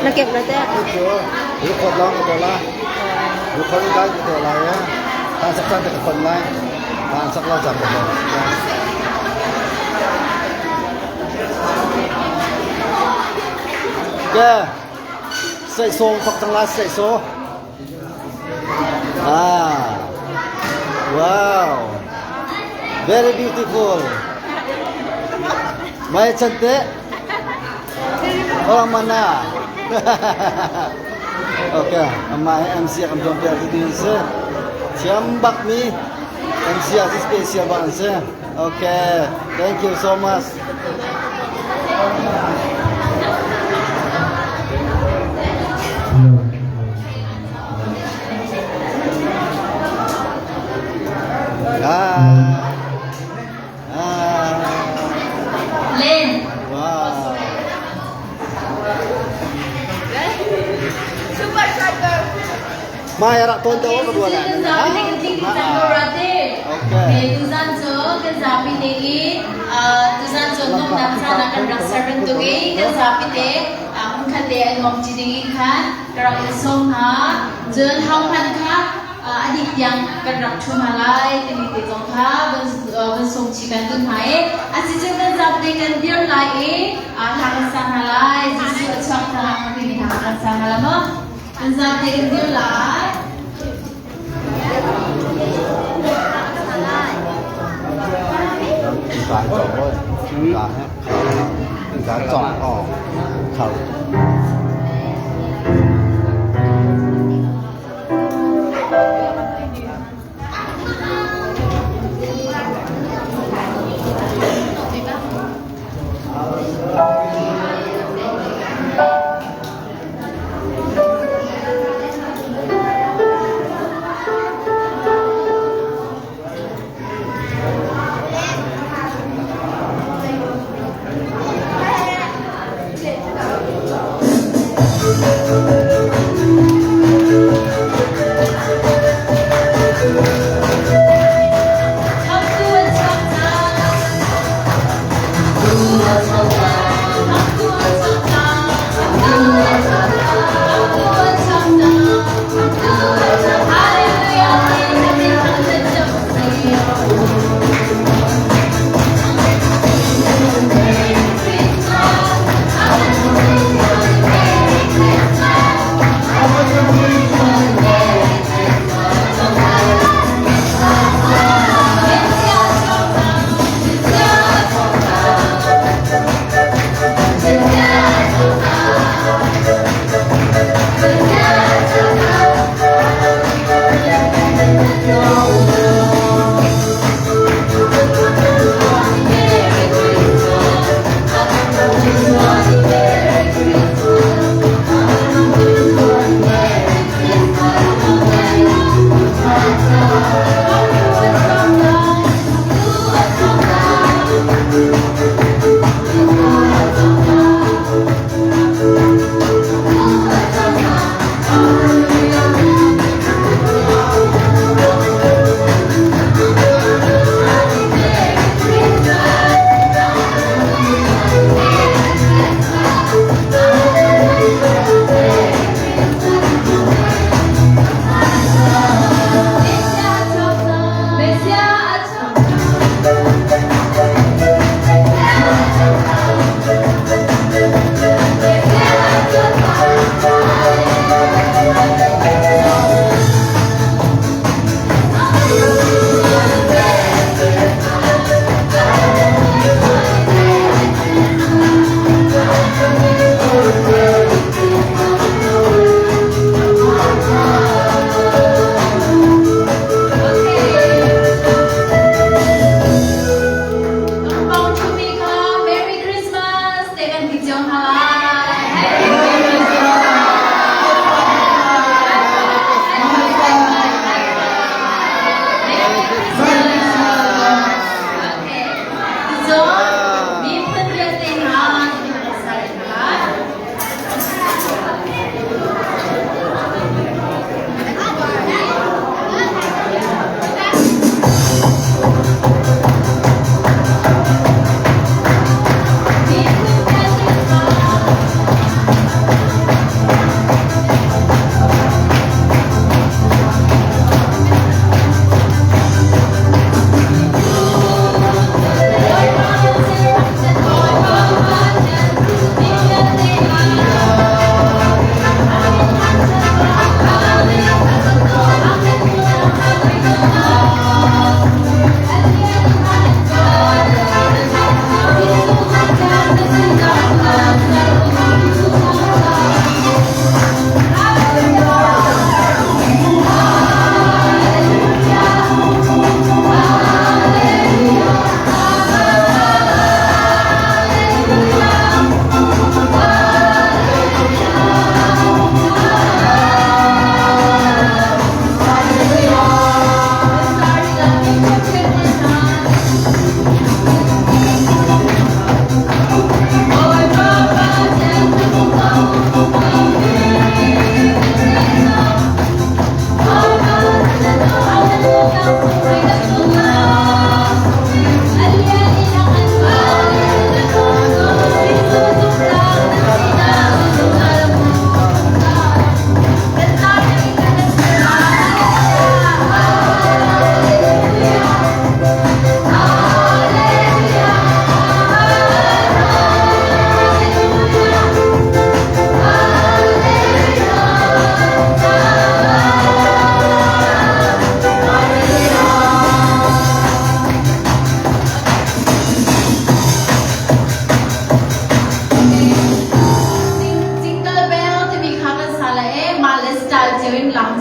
Na kep na te. Cu record lawng ka tuah lai. Record in ka tuah lai ya. Taan sak caan te ka fon lai. Taan sak lo caan ka fon. Ke sei so thok cang lai sei so. Ah. Wow. Very beautiful. Mai chante. Orang mana? Okay, amah MC kan tuan piak ti si. Thiam bak mi MC ah special bak an si. Okay, thank you so much. Ah. Ah. Len. Wow. Super striker. Mai rak ton te ka buan. Okay. Tuzan cu kan zapi te i tuzan cu nomnak caan ah kan rak ser bantuk i kan zapi te hmunkhat te an nuam ṭi ding in khan ka rak in sawm hna. Cun hohmanh kha a dih tiang kan rak ṭhu hna lai timi te zong kha van sawm chih kan duh hna i asicun kan zapi kan dir lai i hla kan sa hna lai. Jesuh a chuak cang timi hla kan sa hna lai maw? Kan zapi kan dir lai. การจองออกเขา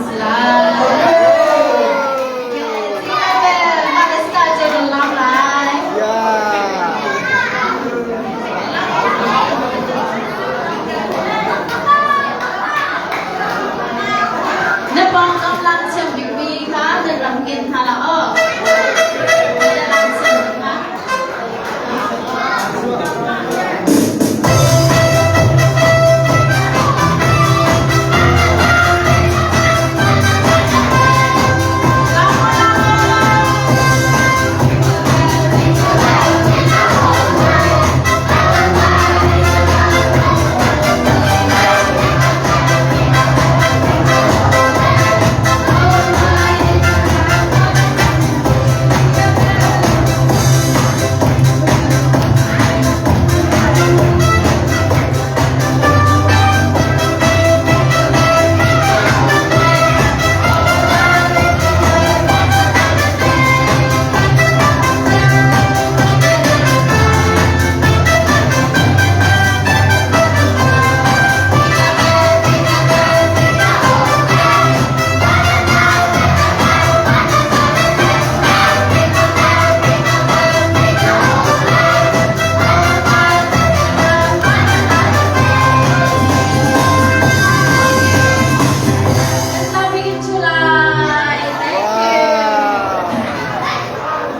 si lai. Mah le style cio kan lam lai. Na pawngkam lam thiam bikmi kha na rak ngen hna la aw. Na lam thiam bik hna.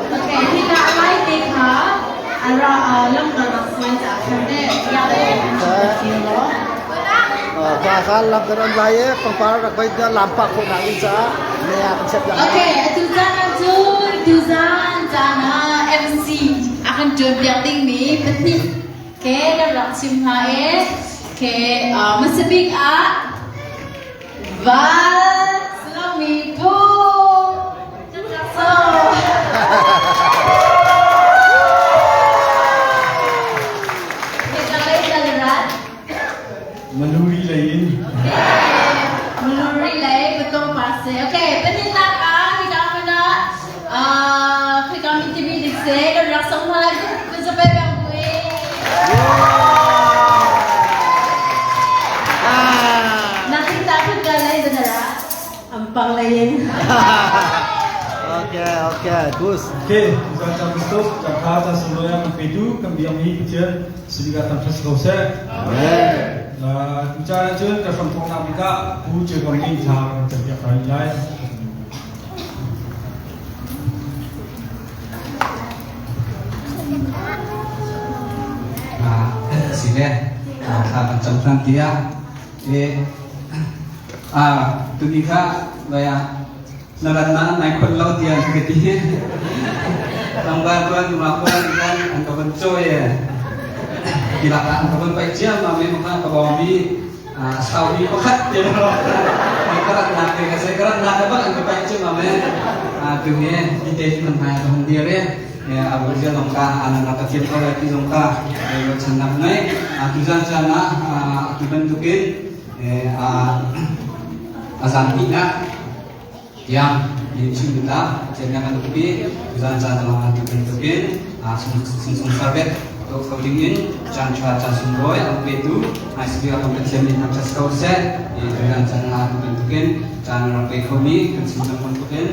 Okay, hi ka lai te kha ara lam ka rak suai ca khan te ya le. Ka kha lam kan on lai e pangpar rak bai lam pa kho nak in ca ne kan set la. Okay, atu caan ah cun tuzaan caan ah MC a kan ṭuan piak dingmi pahnih ke kan rak chim hna e. Ke hmasa bik ah Val Salami Pu kan rak sawm. Maluri lei in. Maluri lei patong pa se. Okay, paninnak ah hika mana khika mi timi dik se kan rak song hna kun sa pe bang bu e. Nakin ta khut ka lei zanara. Ampang lei in. Okay, okay, good. Okay, zan cam stop, cakha ca sunglawi kan petu kan biakmi Pathian Sibika tam ṭhat si ko seh. Amen. Tucaan ahcun ka hram thawknak bik ah Pu Jacob nih thla kan campiak hna lai. Si le thla kan cam hlan tiah e tuni kha vaya na rat na nai khon lo tiah ka ti tlangval tuan nungak tuan kan an ka van cawi e tilak ah an ka van paih ciam ma me maka ka bawng mi sau mi pakhat te lo ka rat nak te ka se ka rat nak bak an ka paih ciam ma me tu he ti te man hai ka hung dir e abu zia zong ka an rak ka thiam ko lai ti zong ka ro chan nak ngai tu zan chan ah tu bantukin a zan hnih tiang in chim ta chen kan tupi zan caan ah tu bantukin sung sarbet to kho ding in caan tha caan sunglawi an petu ICBR kan Pathian nih thangṭhat ko seh i zan caan ah tu bantukin caan rak pe khomi kan chim cang bantukin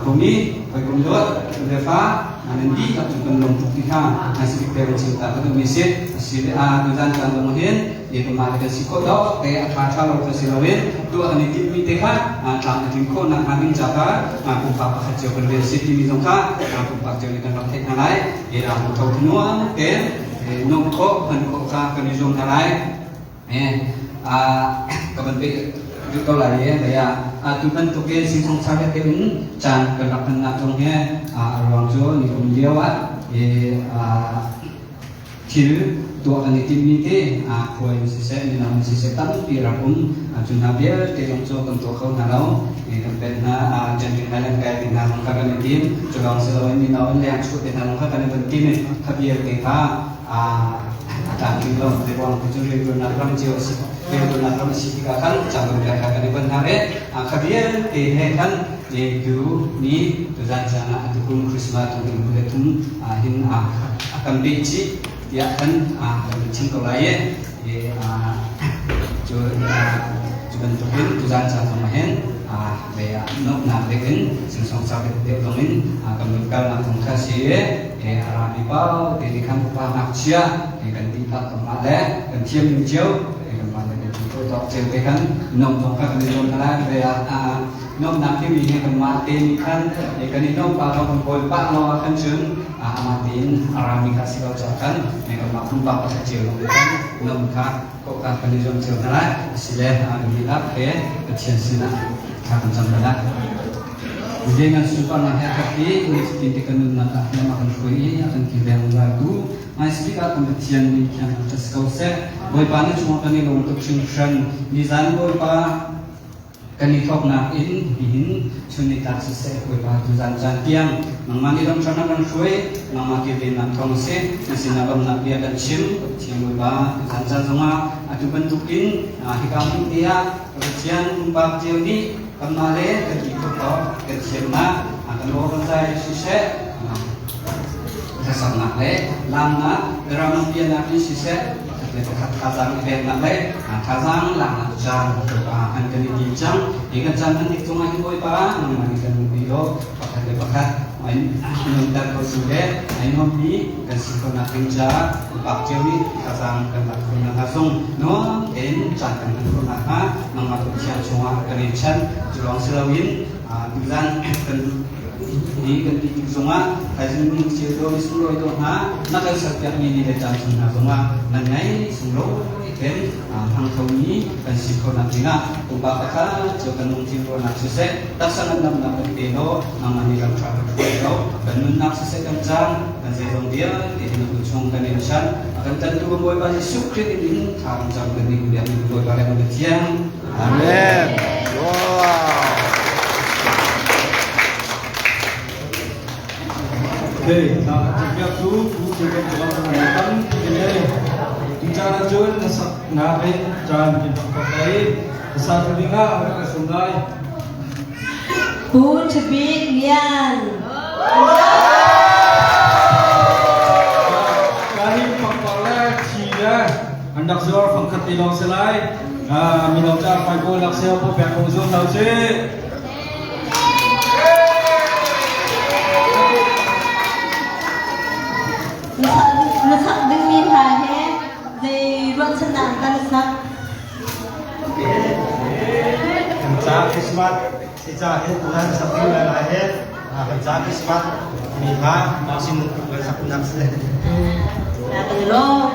khomi hawikom dawt le fa nan dih tak kan lung tuk ti kha ICBR pe kan chim ta ka duhmi si asi a tu zan caan dong hin i pamah le kan si khawh dawk te a ṭha ṭha lo kan si loin tuah kan i timhmi te kha tlam a tling khawh nakhnga ding ca kha pumpak pakhat cio kan rian si timi zong kha pumpak cio nih kan rak theih hna lai i tho nuam tein nuamh khawh hman khawh kha kan i zuam hna lai. Ka van pe duh ko lai i lei ah tu bantukin singchung char te in caan kan rak hmannak zong hi a ruang cu nikum lio ah Thil tuah kan i timhmi te khuai in siseh, mino in siseh tampi rak um. Cu hna vialte zong cu kan tuah kho hna lo. Kan pet hna, Genting Highland kai ti hna zong kha kan i tim. Cu lawng si loin mino in leng chuah te hna zong kha kan i van tim i kha vialte kha a tlamtling lo. Zeiruang ti cu rianṭuannak ram cio a si. Rianṭuannak ram a si tikah khan cangdung kha kan i van hna ve. Kha vialte he khan tu ni tuzan caan ah atukum Christmas 2023 hin a kan beh chih tiah kan kan chim ko lai i cu Cu bantukin tuzan caan zong ah hin ve ah nuamhnak deuh in singsong sak deuh zong in kan vun kalnak zong kha si i a rami pau te nih khan upa ngakchia kan dihlak kanmah le kan thiam ning cio kanmah le kan thiam tawk cio te khan nuamh zong kha kan i nuam hna lai. Ve ah nuamhnak timi hi kanmah te nih khan kan i nuamh pah lawng kan kawl pah lawng ah khan cun amah tein a rami kha si lo caah khan kanmah pumpak pakhat cio lawng nih khan nuamh kha Kokka kan i zuam cio hna lai. Asile dihlak he Pathian sinah thla kan cam lai. Dengan sunparnak he a khat i nifatin te kan nunnak ah lam a kan hruai i a kan kilveng zungzaltu hmaisabik ah kan Pathian min thiang thangṭhat si ko seh. Bawipa na cungah kan i lawm tuk hringhran. Nizan Bawipa Kan i thawknak in nihin chun nitlak siseh Bawipa tuzan caan tiang nangmah nih lamhran na kan hruai, nangmah kilvennak thawng a si, na sinah lawmhnak bia kan chim. Pathian Bawipa tuzan caan zongah atu bantukin hika hmun te ah Pathian pumpak cio nih kanmah le kan ti khawh tawk kan thiamnak kan aw kan zai siseh hlasaknak le laamnak ram pianak in siseh pakhat le pakhat thazaang i peknak le thazaang laknak caan Bawipa an kan i tim cang. Hi kan caan hman dik cungah hin Bawipa nangmah nih kan umpi law pakhat le pakhat nunter kho su le ai nuammi kan si khawhnak ding caah upak cio nih thazaang kan lak khawh nakhnga zong nuam tein caan kan hman khawh nakhnga nangmah Pathian chungah kan in chan. Cu lawng si loin tuzan kan Hi kan ti tik zongah thaizing minung cio do mi sunglawi do hna na kan serpiak mi ni le caan chung hna zongah nan ngei sunglawi ten hmang kho mi kan si kho nak dingah pumpak pakhat cio kan lungthin ruahnak siseh taksa ngandamnak kan pe law nangmah nih lam ṭha kan hruai lo kan nunnak siseh kan caan kan zeizong vialte hi na kut chung kan in chan a kan tlantu kan Bawipa Jesuh Khrih in thla kan cam kan ning biak mi Bawipa le kan Pathian. Amen. Wow. Okay, nah tiap tu tu jaga jalan kan ini bicara cun sak ngarin caan kita pakai besar telinga orang sungai. Pu Chabik Lian. Kahi pakpala chi An rak zuar fangkhat te lawng si lai. Mino ca fai pawl lak seo po pek ko zum lo si. Na sak dingmi hna he zei ruahchannak dah na sak? Kan ca Christmas si ca he tuhan sak ding lai lai he kan ca Christmas mi hla sin kan sak nak si. Na kan lawm.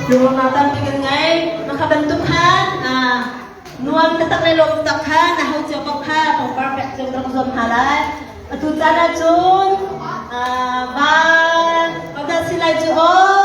Lunglawmhnak tampi kan ngei. Maka bantuk khan nuam taktak le lawm taktak khan a ho cio paoh kha pangpar pek cio kan rak zuam hna lai. Atu caan ahcun van hodah si lai cu aw?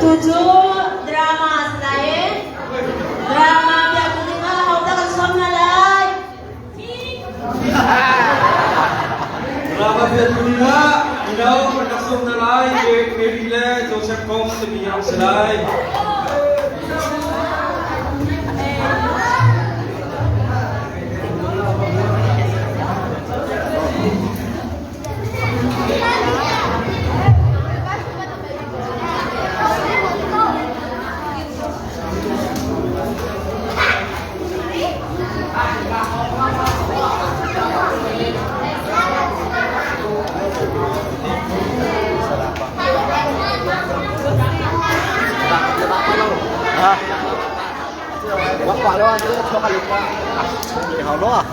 Atu cu drama a si lai i drama piak ding ah hodah kan sawm hna lai? Drama piak ding ah mino kan rak sawm hna lai. Mary le Joseph kong timi a si lai. Quả lo, cho cả lục qua. Hảo lo.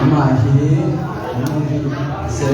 Amah hi a si.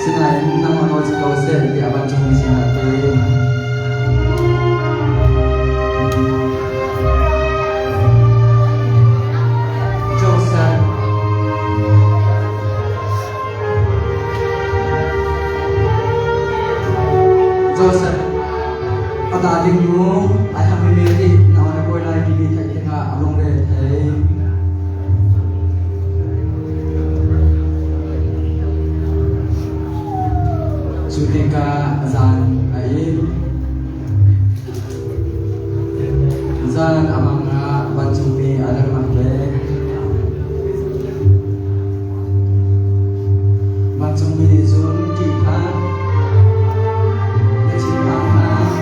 Sinain nangmah nawl si ko seh tiah vancungmi sinah a ti. Joseph Joseph a ta ding nu ai ham mi nih nau na kawi lai timi theih tikah a lungre a thei. Cu tikah zan a it. Zan a mang ah vancungmi a rak lang ve. Vancungmi nih cun ṭih hlah, na thinphang hlah.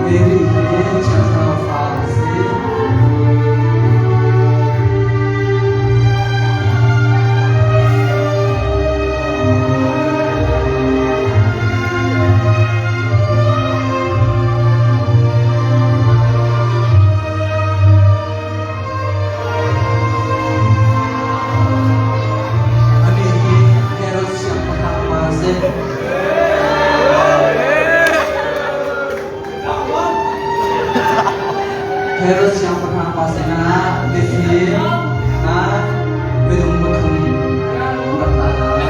Mary hi Thiang Thlarau fa a si. Anih hi Herod siangpahrang pa a si. Herod siangpahrang pa sinah biafim hna minung pathum rak ra lai.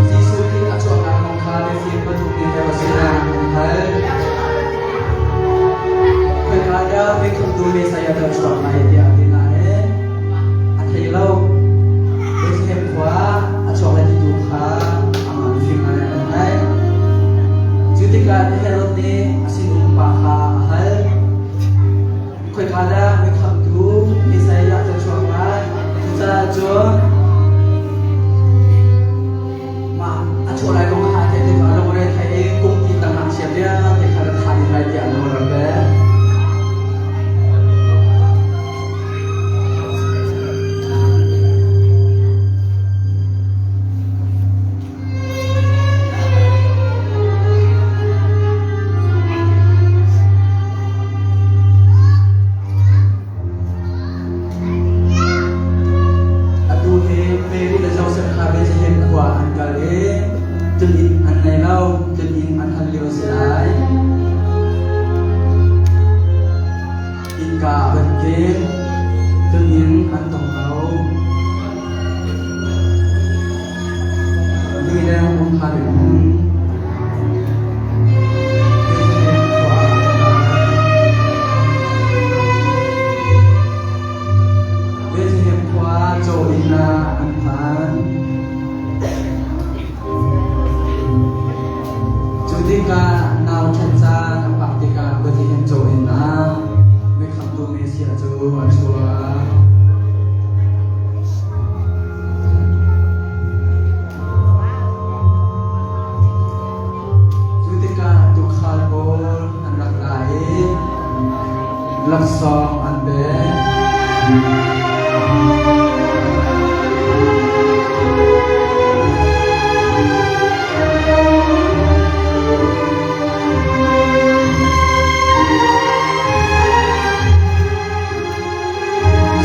Jesuh Khrih a chuahnak kong kha mifim pathum nih Herod sinah an hal. Khoika dah mikhumtu Messiah dah chuak lai tiah a ti hna i a thei lo. Bethlehem khua a chuak lai ti tu kha amah mifim hna nih an theih. Cu tikah Herod nih a sinum pa kha a hal. Khoika dah mikhamtu Messiah cu chuak lai? Cucaah cun mah a chuah lai kong kha a theih tikah lungre thei i kum ti tang ngakchia vialte kha rak thah dih lai tiah nawl a pek. phanh lio si lai. Innka a van keng, tlunginn an tong lo. Lileng umhar in um. Bethlehem khua ah an ra. Bethlehem khua caw inn ah an phan. Cu tikah nau ṭhen caan a phak tikah Bethlehem caw inn ah mikhamtu Messiah cu a chuak. Cu tikah tuukhal pawl an rak ra i laksawng an pek.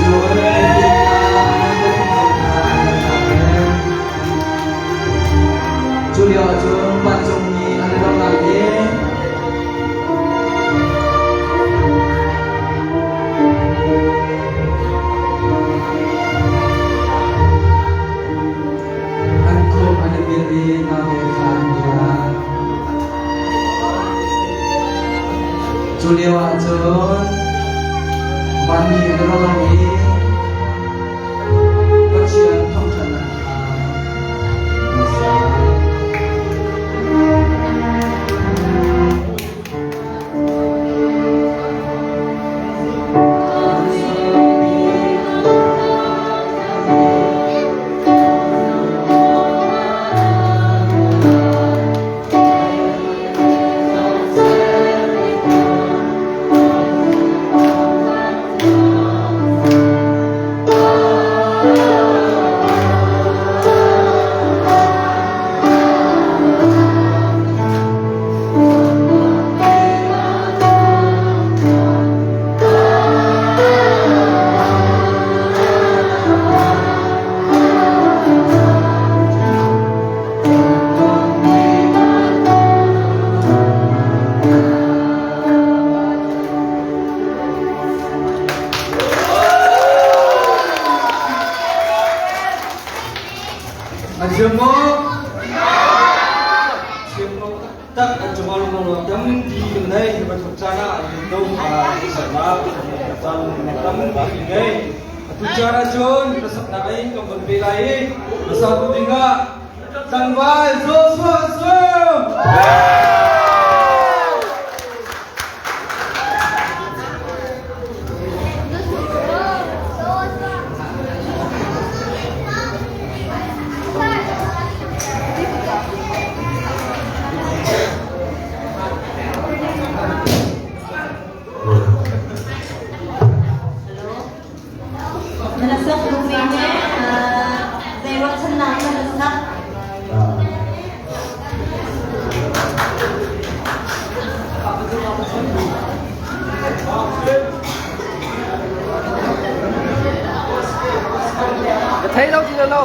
Cun Cu lio ahcun vancungmi an rak lang i an khuk an i bil i naute kha an biak. Cu lio ahcun vanmi an ra lo i Pathian thangṭhatnak kha an ser. An thiam maw? Thiam maw tak an cungah lung tampi kan nei hi bantuk caan ah an do kha sernak caan tampi kan ngei. Atu caan ahcun hmasaknak in kan von pe lai i hmasa tu dingah tlangval Joshua Sum! Nalasak duhmi nih zei ruahchannak na lasak? Ka thei lo ti lo.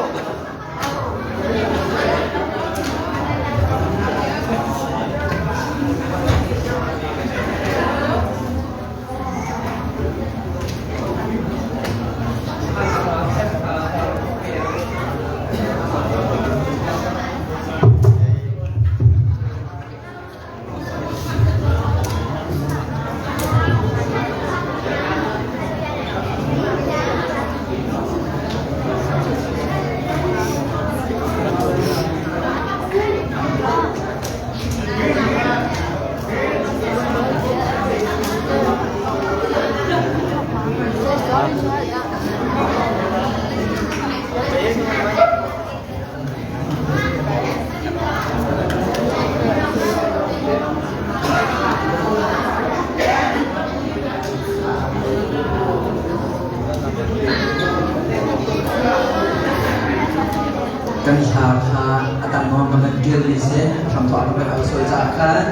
Kan hla kha a dang nawn kan van ṭialmi si hramthawk kan van al sual caah khan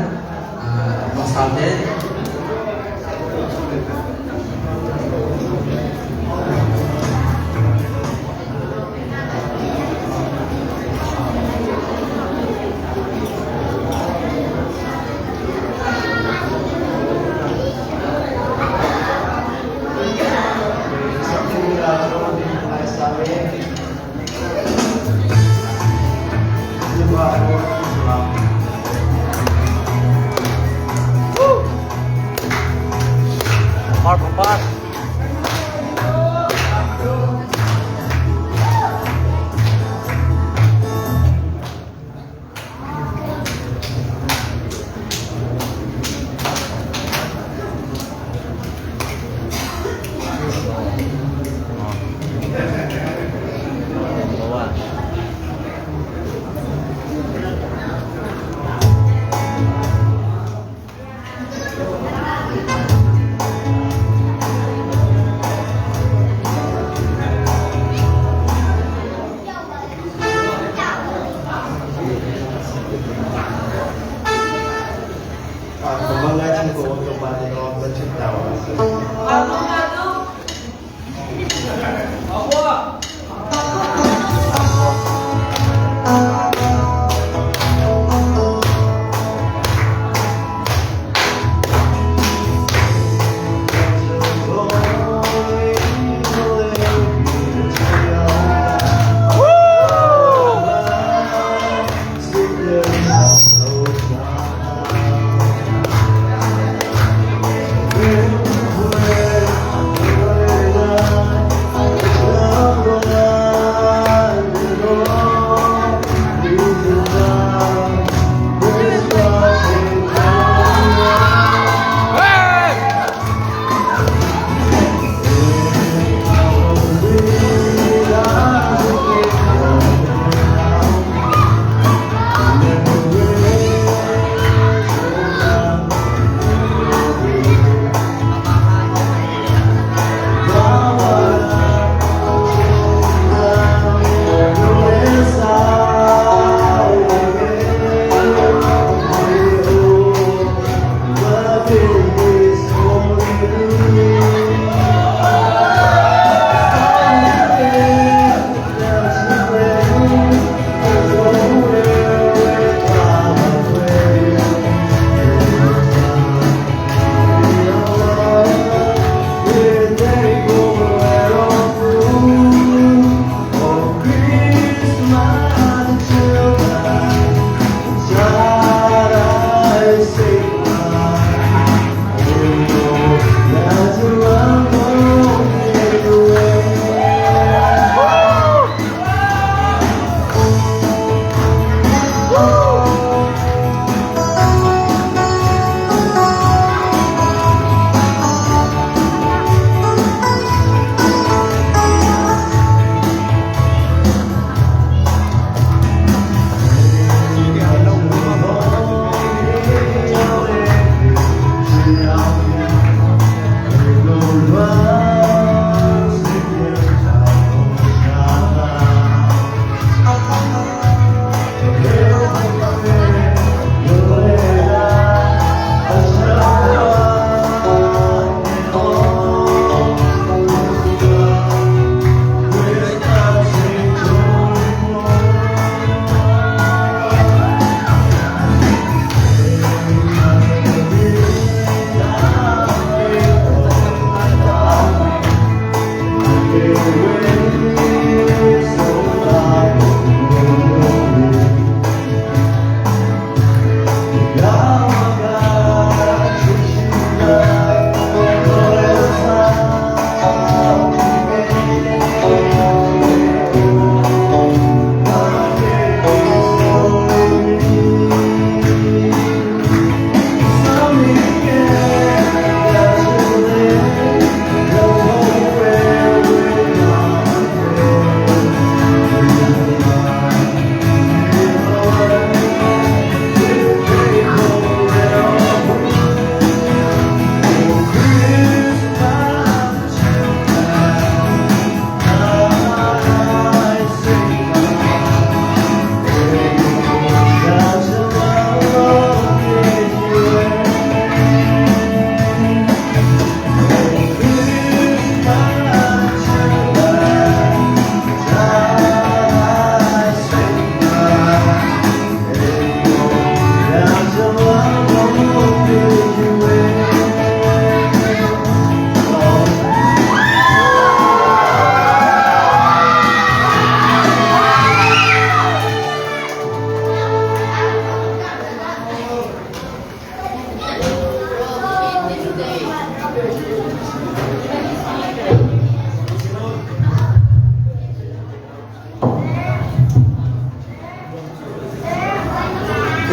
hmasal te.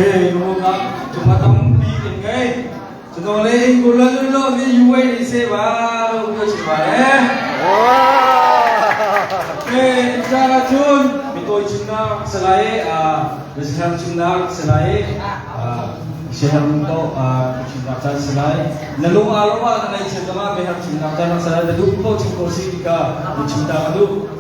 Okay, lungnak cuma tampi kan ngei. Cuma le kulan lo ni yuai ni se ba lo ko si ba eh. Okay, cara chun mitoi chimnak salai a besar chimnak salai a seham to a chimnak chan salai nalung aloma na nai chimnak behar chimnak chan salai na du ko chim ko si ka chimta ka du.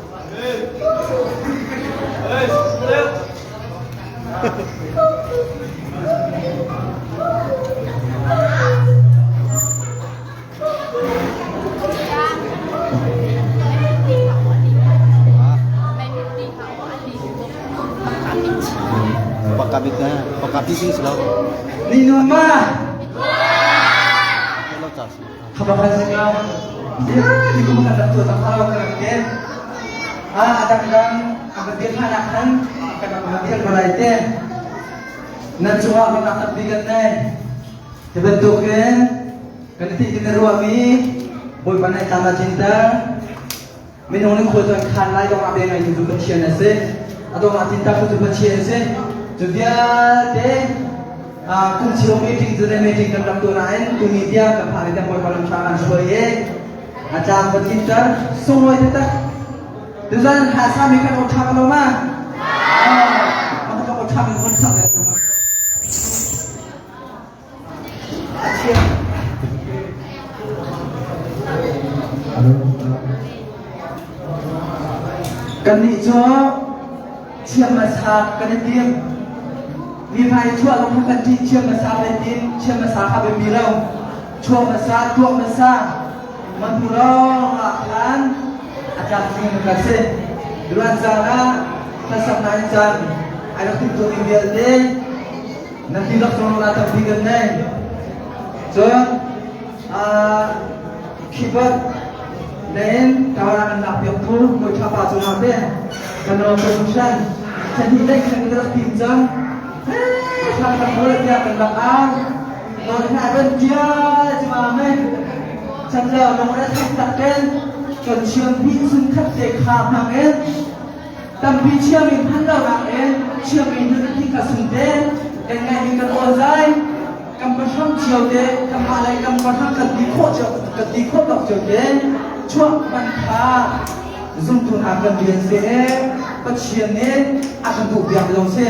Pakabit na, pakabit sing sila. Ninuma! Kabakan sila. Ya, di ko makadapto ang araw ka Ah, adang ang kanang malaite. Nansuha ang nakatbigan na eh. Tibantukin, kaniti ginaruami, boy panay tama cinta. Minung ni ko khan lai dong abe ngai tu pathian ase. Adong atinta ko tu pathian ase. Tu te a kum chio meeting tu meeting kan rak tu na en tu media ka phari ta boy palam cha an soi e. Acha patinta sungoi ta. Tu zan ha sa mi kan o tha ka ma. Ah, ma ka o tha mi kon sa le. Kan ni cho chiam ma sa kan tim mi phai chua long kan ti chiam ma sa kan tim chiam ma sa kha be mi lo chua ma sa tua ma sa man pu rong a khan acha sing ka se duan sa na sa na chan ai rak tim tu mi bial te nan ti lak song la ta bi gan nei chon a keyboard then kawan nak piak tu mo chapa chu na te kan no production chan hi dai kan rak tim chang eh kan kan mo ya kan lak a Dawt hna kan tial cima me chan lo lungre thei takin kan chiam bi sun khat te kha hmang in tampi chiami hman lo nak in chiami nun thi ka sung te kan ngai mi kan awl zai kan pahram cio te kan mah le kan pahram kan ti khawh cio kan ti khawh tawk cio te chuah man kha zumtu hna kan rian si e Pathian nih a kan duh piak lo si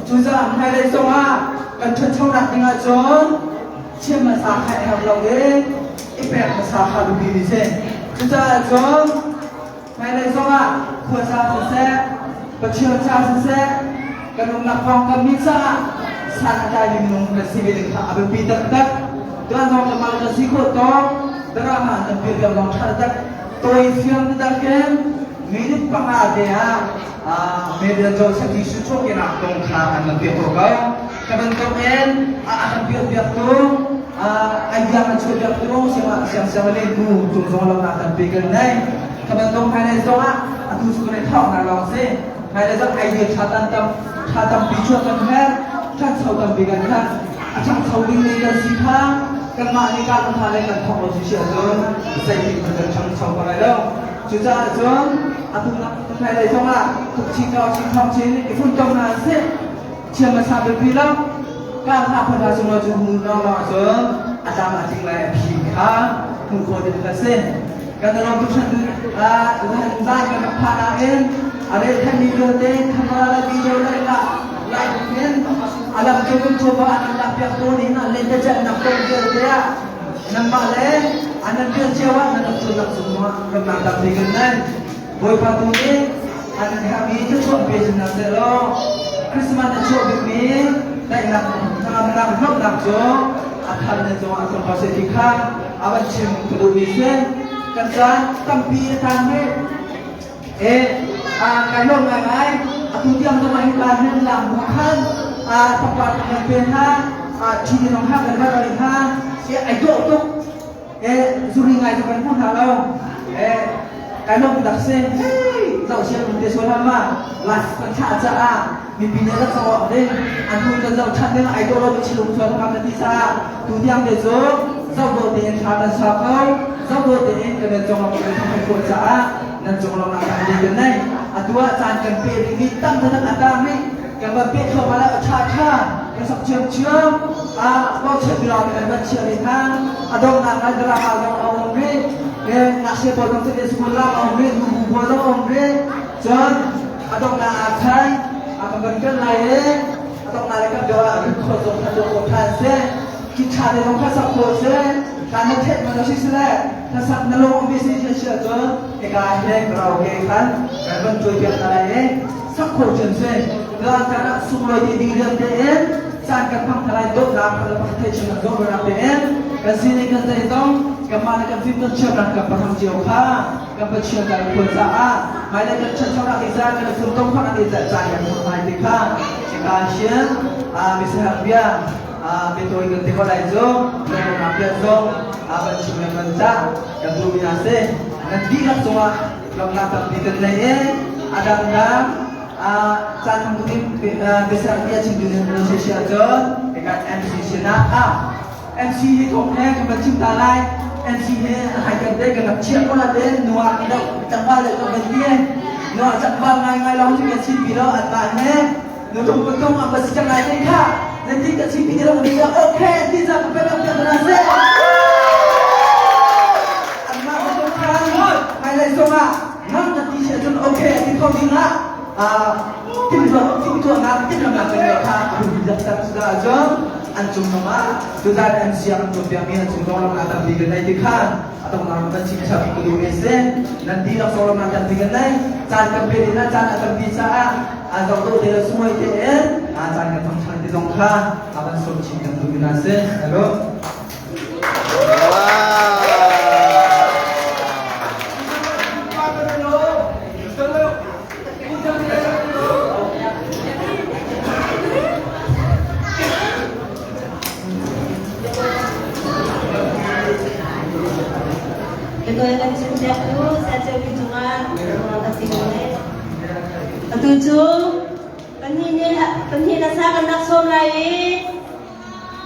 cucaah hmailei zongah kan ṭhanchonak ding ahcun chim hmasa kha i herh lo i i pek hmasa kha biapi mi si cucaah cun hmailei zongah khuaca siseh Pathian ca siseh kan umnak pawngkam mi caah san a tlaimi minung kan si ve ding kha a biapi taktak tuan zong kan mah kan si khawh tawk drama kan piah piak zong ṭha tak tawi fiang taktak in minute panga te ah Media Joseph Jesuh chuahkehnak kong kha an kan piak ko ko. Ka bantuk in a kan piak piaktu idea kan chuah piaktu siang siang siang le tu cung zong lo na kan pe kan nei. Ka bantuk hmailei zong ah atu cu kan i thawk na lawng si. Hmailei zong idea tha tam tam tha tampi chuah kan herh, ṭhancho tampi kan herh. A ṭhangcho ding mi kan si kha kanmah nih kan tha le kan thawk lo si si ahcun zeitik hmanh kan ṭhangcho ko lai lo. Cucaah cun atu nak hmailei zongah tukchin kau chin thawng chin i funtom hna sih thiam hmasa biapi lo ka hla phun hna sunglaw cu hmu lawng lawng ahcun a tlam a tling lai a phi kha hmuh khawh ding kha si kan ram tu than zan kan rak phan ahhin a rel thanmi vialte camera le video le la live in a lam cu kan tuah an lak piak tu nih na len te nak kong vialte ah Nangmah le an nan rian cio ah nan rak cawnnak cungah ramnak tampi kan nei. Bawipa tu nih an nan herhmi thluachuah pe cun hna seh law Christmas na chuah bikmi daihnak hnangamnak hlawknak cu a thar nan cungah a tlung ko seh ti kha a van chim ka duhmi si. Kan caan tampi a tan rih. E kai lawm ngaingai. Atu tiang zong ah hika hin lang bu khan pangpar kan kan pe hna. Ṭhi zong ha kan vat rih hna. E ai dawh tuk. E zuri ngai cu kan hmu hna lo. E kai lawm tak si. Hey, zoh sian um te sual hlah ma. Last kan thlah caah mipi nih rak zoh awk ding. An hnu kan zoh ṭhan ding ai dawh lo mi chilung sual hlah kan ti caah tu tiang te cu zoh dawh tein thla kan sa ko. Zoh dawh tein kan in cong kan thang khawh caah nan cung lawng ah kan kan nei. Atu ah caan kan pe rih mi tam taktak a tang rih. Kan van pe thluahmah lai a ṭha ṭha kan sak ṭhiamṭhiam. A bochan bilang kan van chiah rih hna. A donghnak ah drama zong a um rih. Ngakchia pawl zong Sunday school lam a um rih, nubu pawl zong a um rih. Cun a donghnak ah khan a kan van kal lai i a donghnak le kan biak ah record zong kha tuah khawh ṭhan seh. Ki ṭha te zong kha sak khawh seh. Kan na theih man si sile na sak na lung um si si ahcun hika he karaoke khan kan van tuai piak hna lai i sak khawh cun si. Caan caan ah sunglawi te ding rian tein caan kan hmang hna lai dawtnak kan pakhat thei chung nak dawtnak tein kan sining kan zei zong kanmah le kan fim kan chiatnak kan paham cio kha kan Pathian kan khual caah hmailei kan ṭhanchonak ding caah kan i funtom khawhnak ding caah caan kan hmang lai ti kha hika hin misahang bia biatawi kan ti ko lai cu lawmhnak bia zong van chim le van cah kan duhmi hna si nan dihlak cungah lawmhnak tampi kan nei i a dangdang caan hmang duhmi biasang bia chim duh nan si si ahcun hika MC sinah ah MC hi thawk he kan van chim ta lai MC he hai kan te kan rak chiah ko la te nuak deuh tlangval deuh kan van ti nuak tlangval ngai ngai lawng cu kan chim pi lo an mah he nutung patung apa si cang lai te kha nan ti ka chim pi ti lo ni okay ti za ka pe lam na se an mah patung khan mai lai song ah nang na ti si ahcun okay ti kho ding ah timhtuahnak timhlamnak kan ngeih kha a hun tak tak ahcun an cung zongah tuzan an siang an tuahpiakmi an cung zong lamnak tampi kan nei ti kha a tongnak kan chim chap ka duh mi si nan dihlak zong lamnak tampi kan nei caan kan pe ding ah caan a tampi caah a zong dawh te le sunglawi te in a caan kan hmang ṭhan ti zong kha a van sawm chin kan duh mi hna si hello Atu cu pahnih na sa kan rak sawm lai i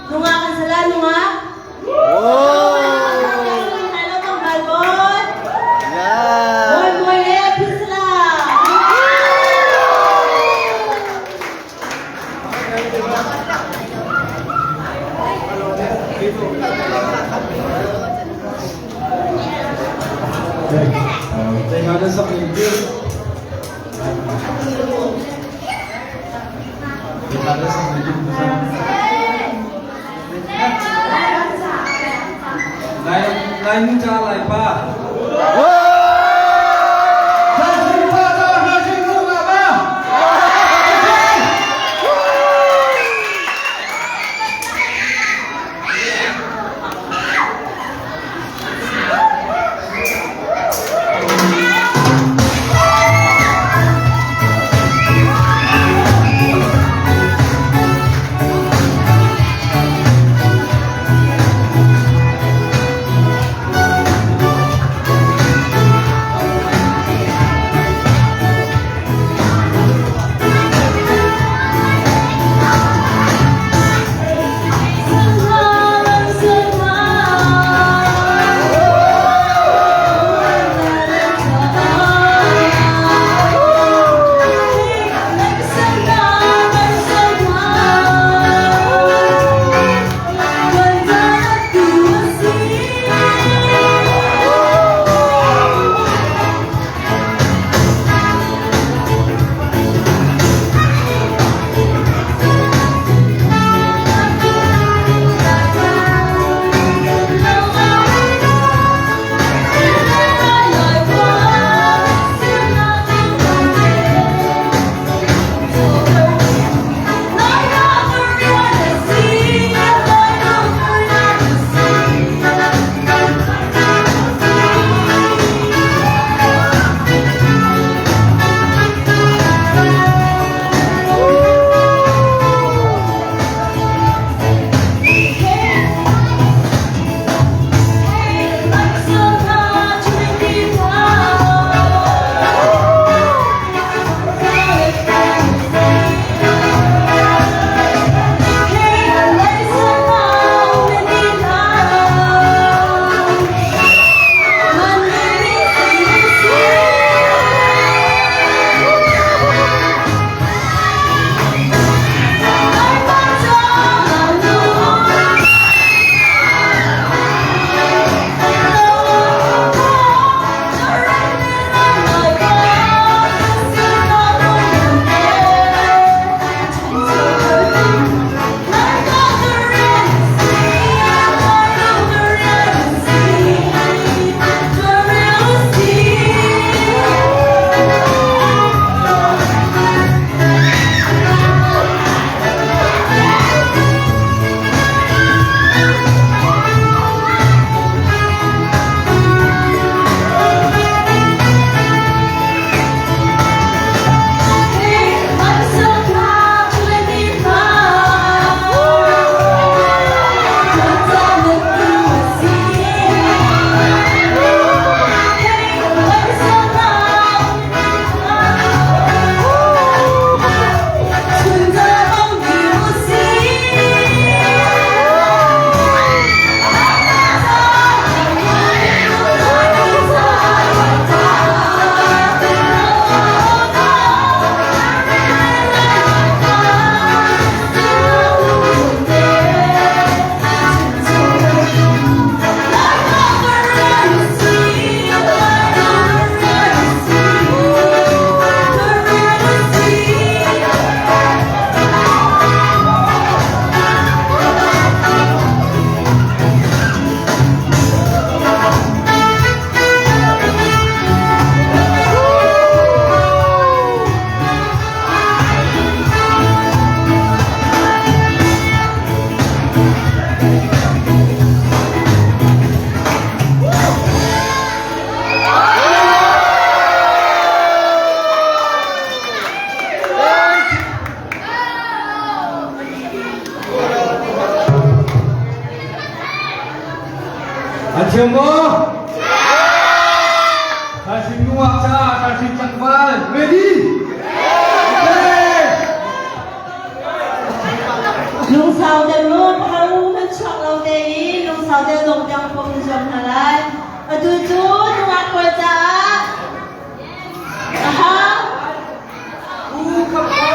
nungak kan sala nungak. Zei na sak ning ti? Zei na sak ning ti? Lai Lai nu ca Lai pa. An thiam maw? Thaising nungak caah thaising tlangval ready? Okay! Lungsau te mu pharu man chuak lo te i lungsau te dong tiang pom zuam hna lai. Atu cu nungak pawl caah aha U khap ko!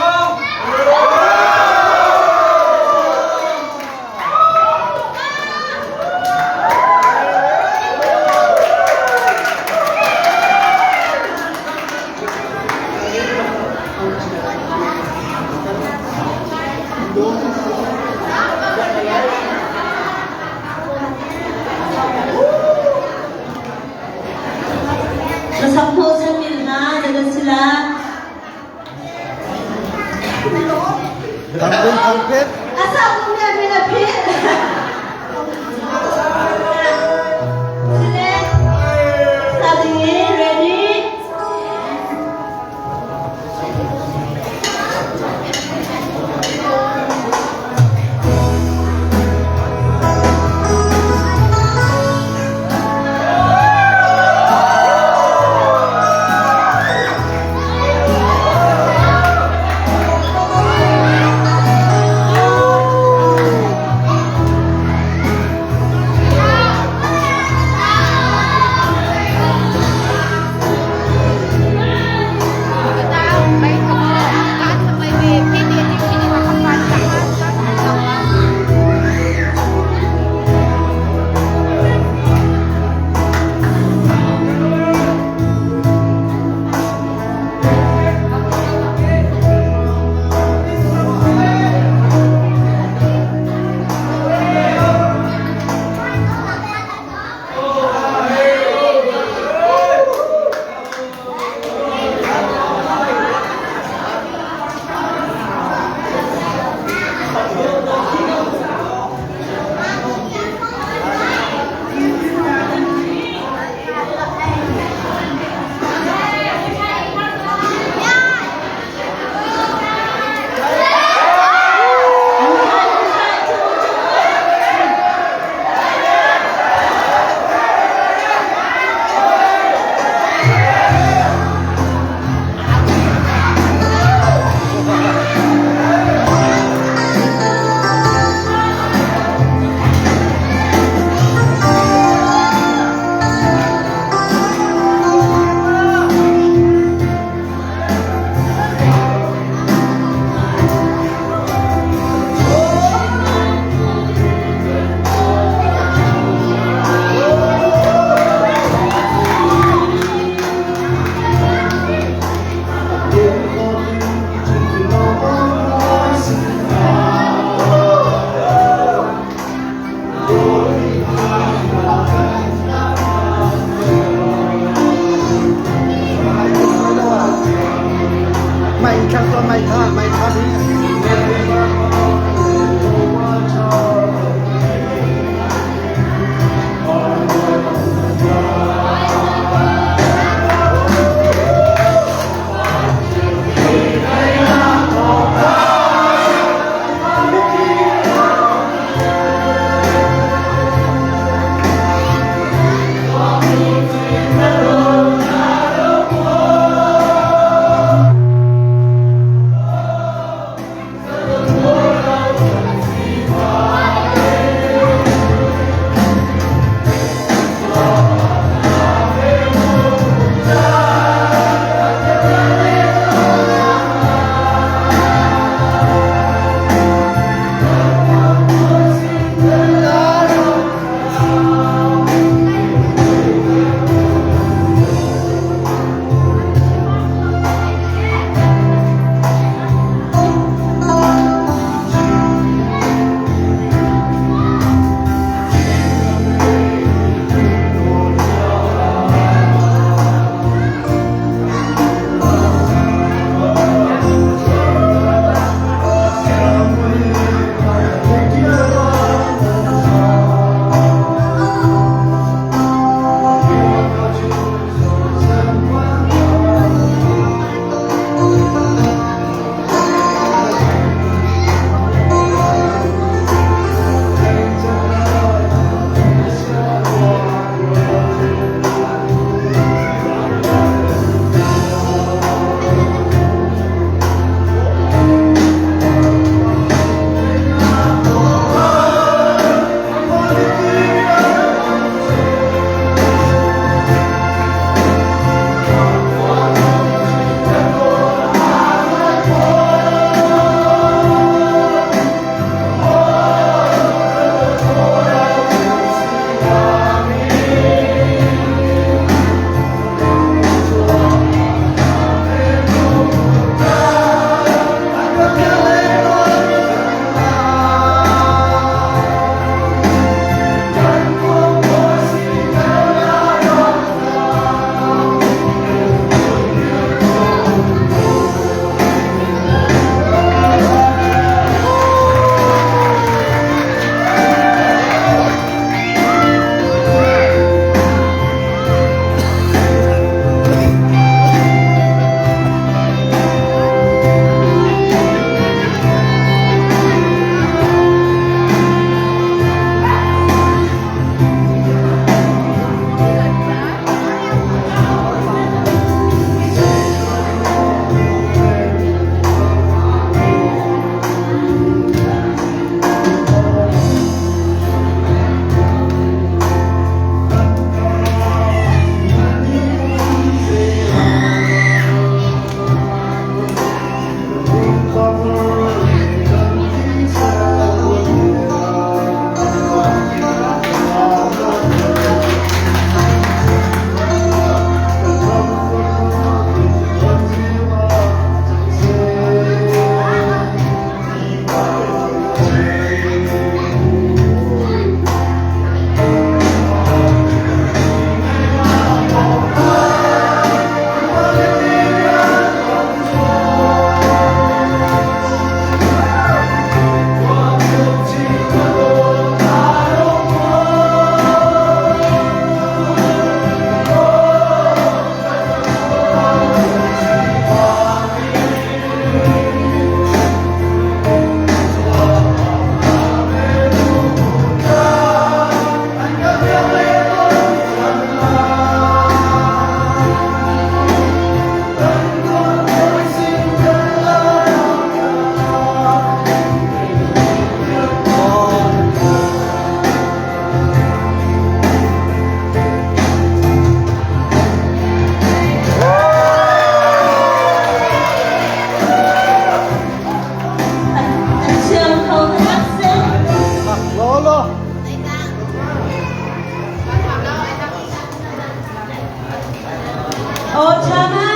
Aw ṭha ma?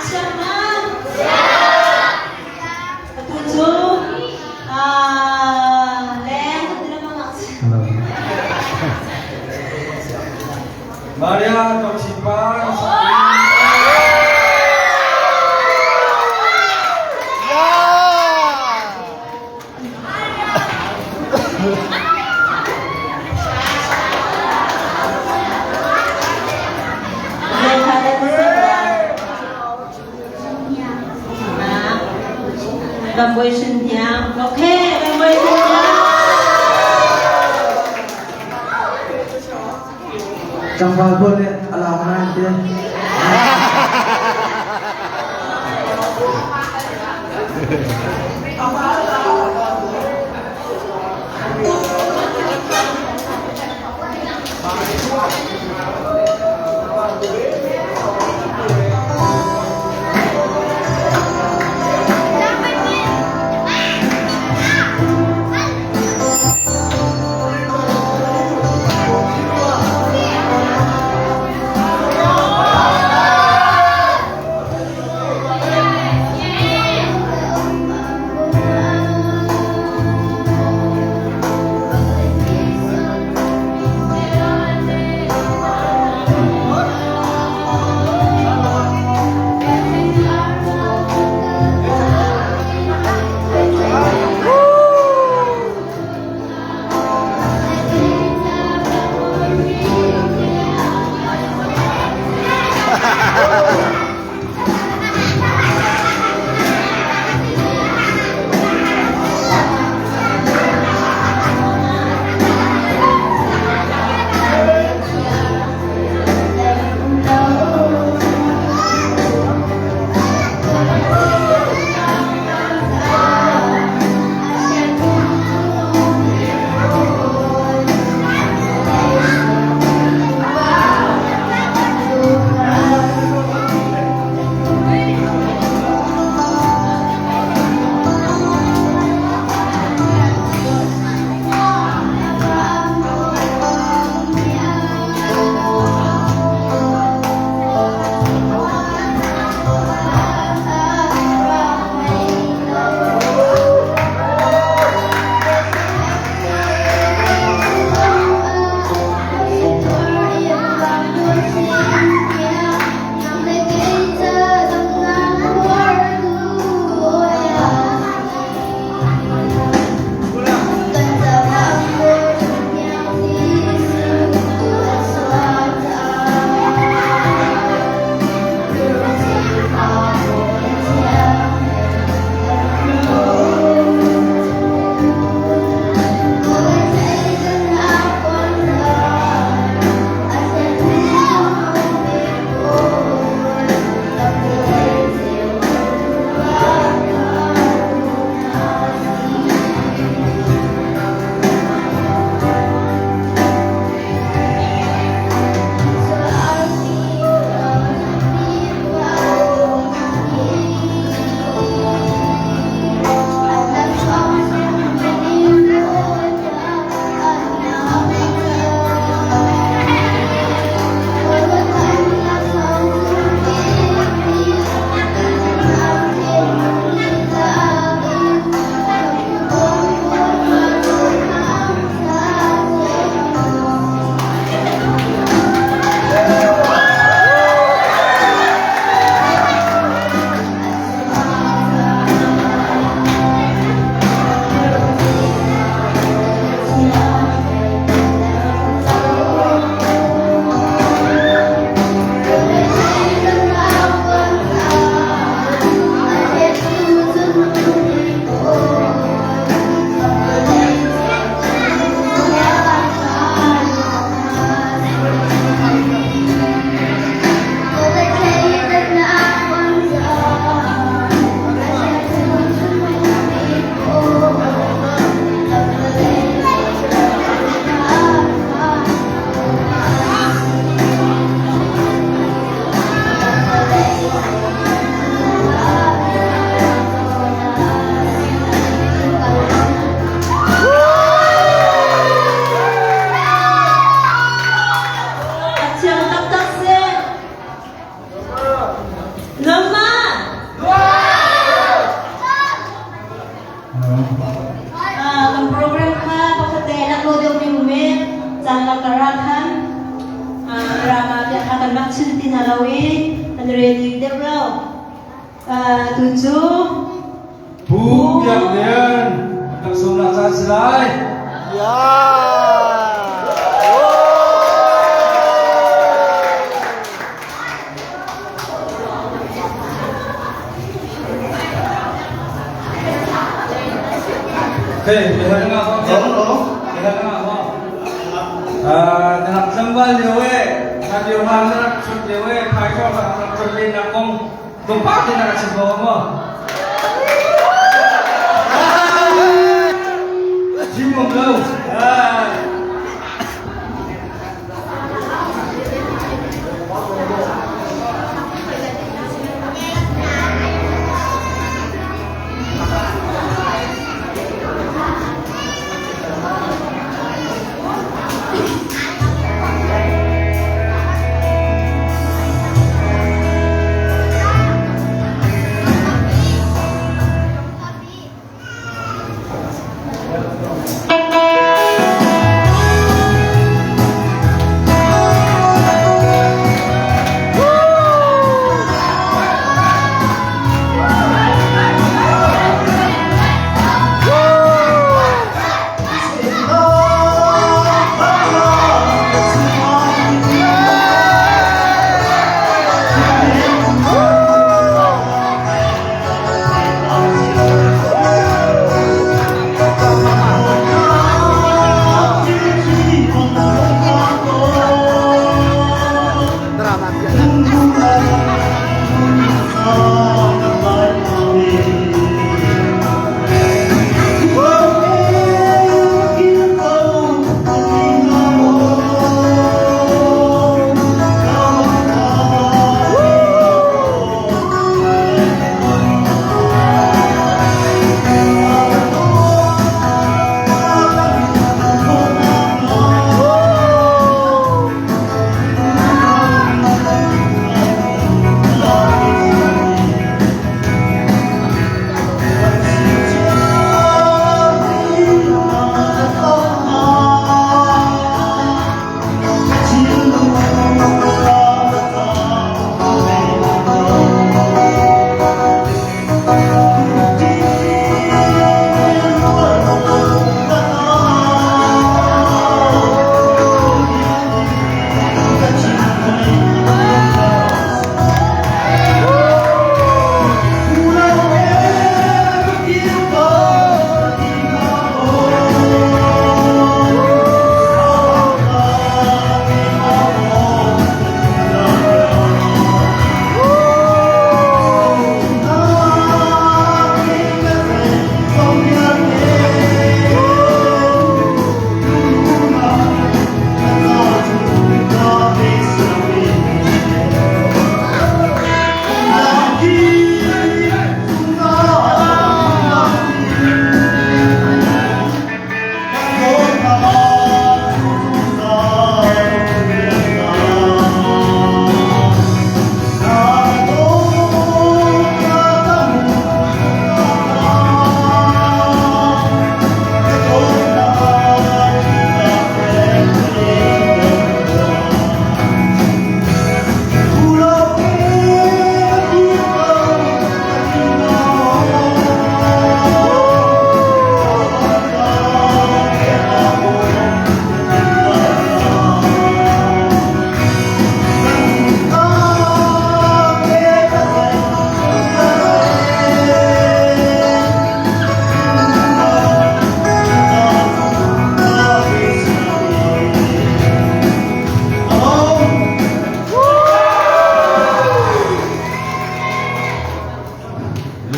Chia ma? Atu cu leng kan ti lengmang ah. Maria Tawchipa. Bamboy Shin Hiang. Okay, Bamboy Shin Hiang. Tlangval pawl nih a lau ngai an ti. rak chim ti hna lo i an ready deuh lo. Tu cu Pu Biak Lian kan sawmnak caan si lai. Yeah. Okay, biahalnak ngah maw? Biahalnak ngah maw? Na rak tlangval lio e, na lio hang na rak chut lio e, phai na rak chut len nak kong tlawmpal te na rak chim kho maw? Chim ngam lo.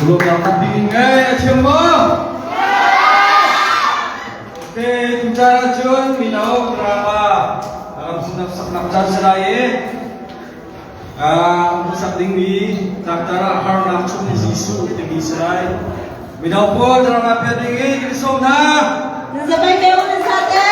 Lunglawmhnak tampi in ngei a thiam maw? Okay, tucaan ahcun mino drama ramsinak saknak caan si lai i sak dingmi tlangtar ah harnak chung i Jesuh timi si lai. Mino pawl drama piah ding in kan sawm hna. Zabai te un sa te.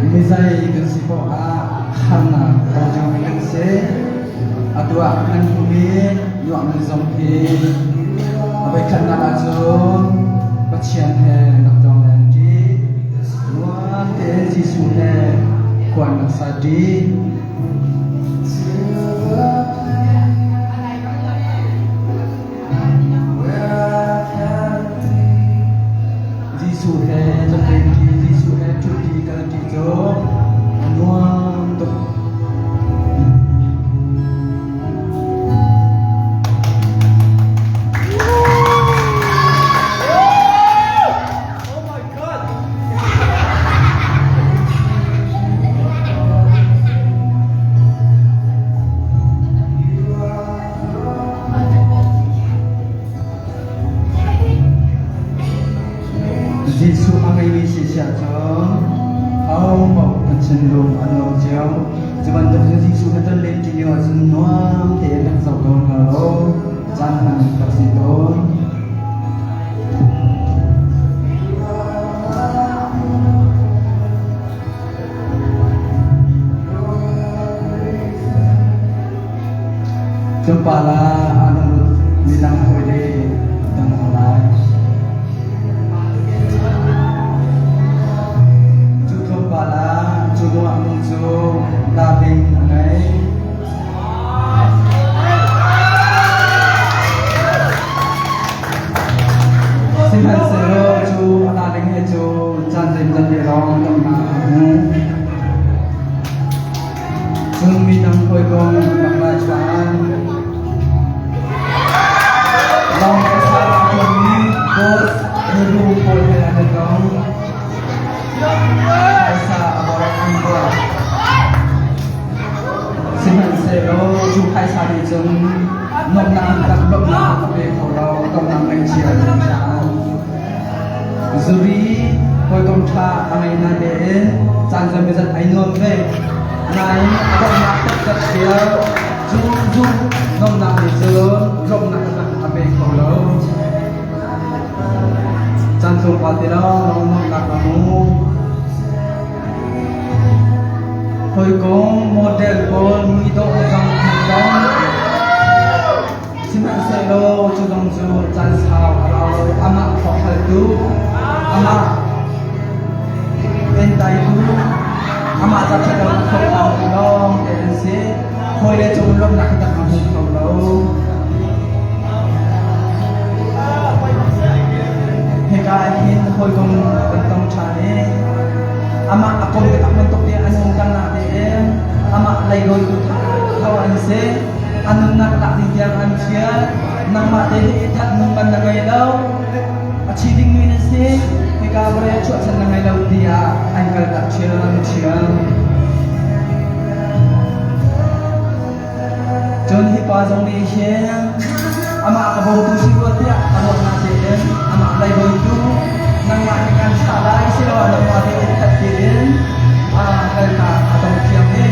Mizai kan si poah ah harnak tong cio mi kan si. Atu ah kan hmumi nuahmi zong hi a voikhatnak ahcun Pathian he rak tong len ṭi. Nuam tein Jesuh he khua an rak sa ṭi. Jesuh he cawhlen ṭi, Jesuh he ṭhutṭi kalṭi cu a nuam tuk. Jesuh a ngeimi si siah cun ahopaoh an thinlung an nuam cio. Cu bantuk cun Jesuh he ton len ṭi lio ahcun nuam tein rak zoh ko hna law caan hman rak si tawn. Tlawmpal ah aa lunglut midang hawile dang hna lai. Cu tlawmpal ah cu nuahnu cu darling a ngei. Sihmanhsehlaw cu a darling he cu caan zeimawzat te lawng donghnak a hmu. Cun midang hawikom bak lai chuan lawng phaisa a tuanmi boss miru pawl he an i tong. Phaisa a bawh an bawh. Sihmanhsehlaw cu phaisa nih cun nuamhnak tak lawmhnak a pe kho lo, tonnak ngaihchia an caan. Zuri hawikom ṭha a ngei natein caan zeimawzat ai nuam ve. Nain a donghnak taktak tiah cu zu nuamhnak nih cun lawmhnak taktak a pe kho lo. Caan tlawmpal te lawng nuamhnak a hmu. Hawikom model pawl muidawh le zong an tong. Sihmanhsehlaw cu zong cu caan sau a rau lo. Amah hrawkhraltu, amah entaitu, amah ca ṭhat lo a thawkhlangtu lawng te an si. Hawile cung lawmhnak taktak a hmu kho lo. Hika ah hin hawikom kan tong ṭhan i amah a kom taktak bantuk te an um kan natein amah leirawitu tho an si. A nunnak lak ding tiang an thial. Nangmah te hi that nun man na ngei lo. A thi dingmi na si. Hika vawlei ah chuahchan na ngei lo tiah an kaltak ṭhiamṭhiam. Cun hi pa zong nih hin amah ka bawmtu si rua tiah a ruahnak tein amah leibawitu nangmah nih kan thlah lai siloah nangmah te in that tiin a kaltak a tong thiam i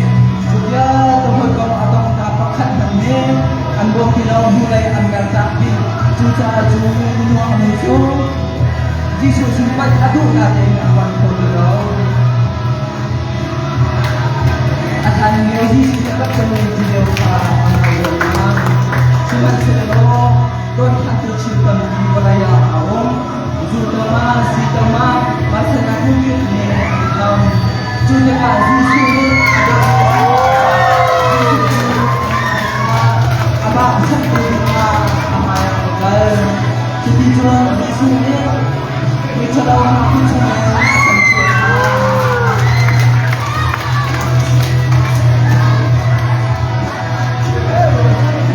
cu vialte hawikom a tong hna pakhat hmanh nih an bawm ti lo hnulei an mertak dih. Cucaah cu nuangmi cu Jesuh sin panh a duh natein a panh kho ti lo. A hlan lio Jesuh nih a rak kan ti lio kha an ngai lengmang. Sihmanhsehlaw tuanphantu thil tampi vawlei ah a um. Zu tama, si tama, harsatnak phunphun nih an kham. Cu tikah Jesuh nih a dawt Amah saktu dingah a hmaiah a kal. Cuticun Jesuh nih miṭhalo hna kut chungin a chanchuah hna.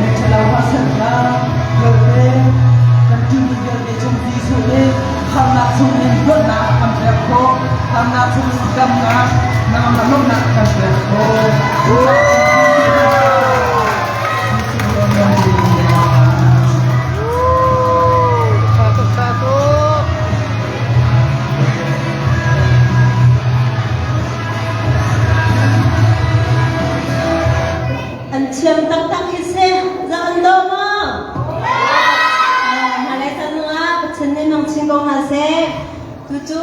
Miṭhalo harsatnak Tha tuk, tha tuk. An thiam taktak hi si. Za an do maw? Hmailei caan ah Pathian nih nung chin ko hna seh. Tucu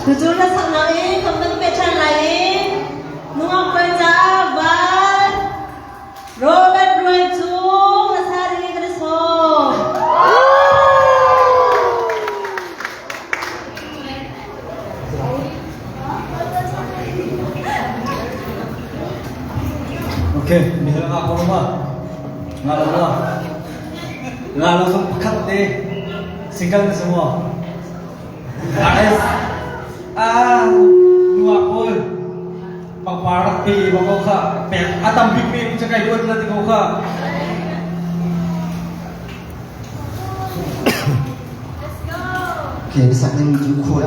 tucu hlasaknak in kan van pe ṭhan lai i nungak pawl caah van Robert Rual cu hlasa ding in kan i sawm. Okay, mihel nga ko ma. Nga lo ma. Nga lo song pakhat te. Single na semua. RS. Ah, nuwa kol. Pangpar rak pe ba ko kha. Pek atam bik me mi chakai ruat la ti ko kha. Okay, sak ning cu khual.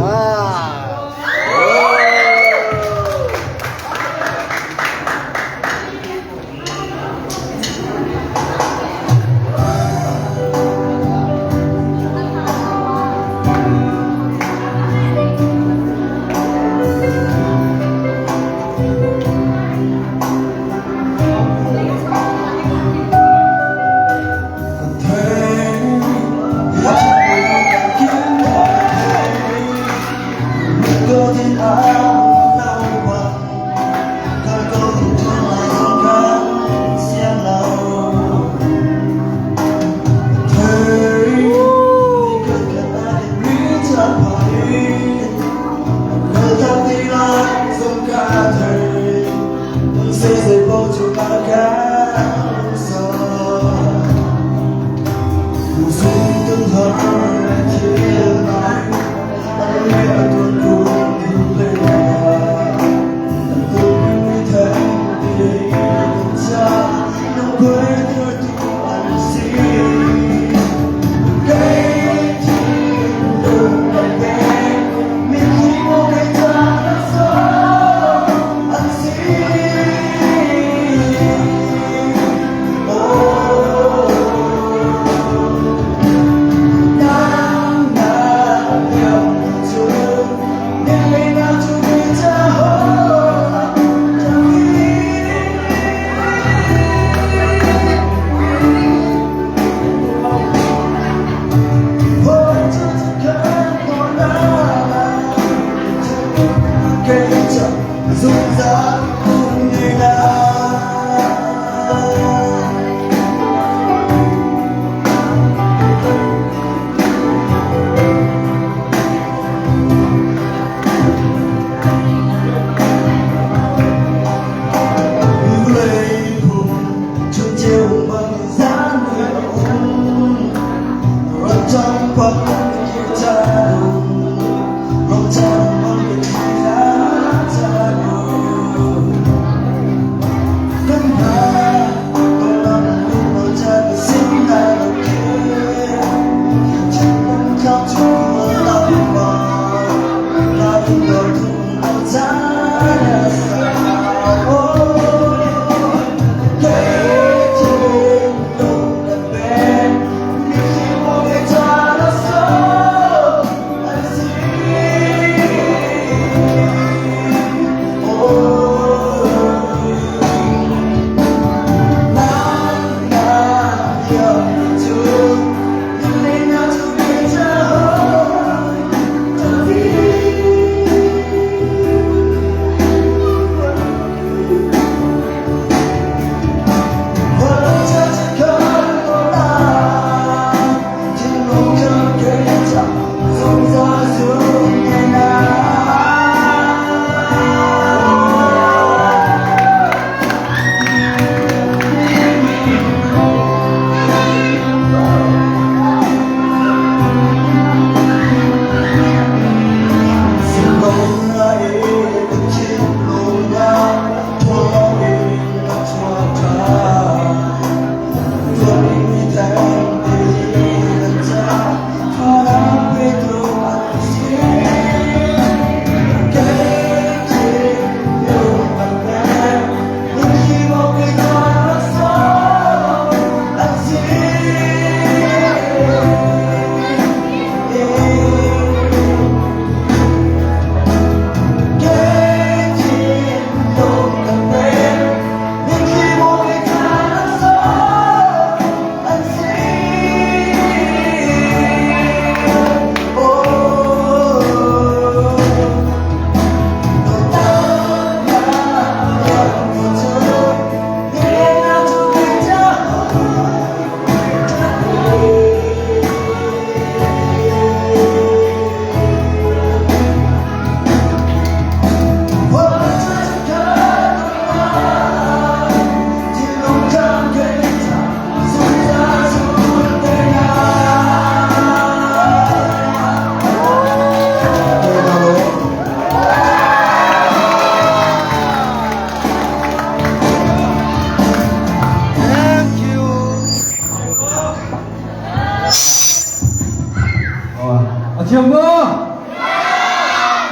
Thiam maw?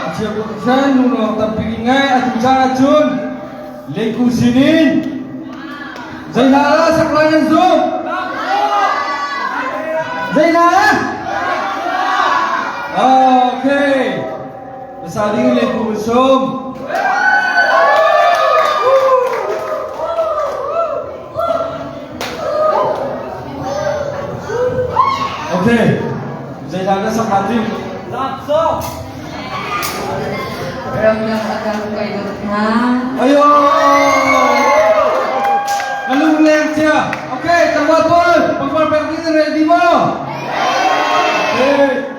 A thiam tuk hran lunglawm tampi ngai atu caan ahcun Lengku sinin zei hla dah sak lai nan zumh? Zei hla? Okay. Hmasa ding lengku sum. Okay. Zei hla dah sak lai ding? Ramdang a kal kai dot hna. Ayo! Ka lungleng cia. Okay, tlangval pawl, pangpar pek ding na ready maw? Okay.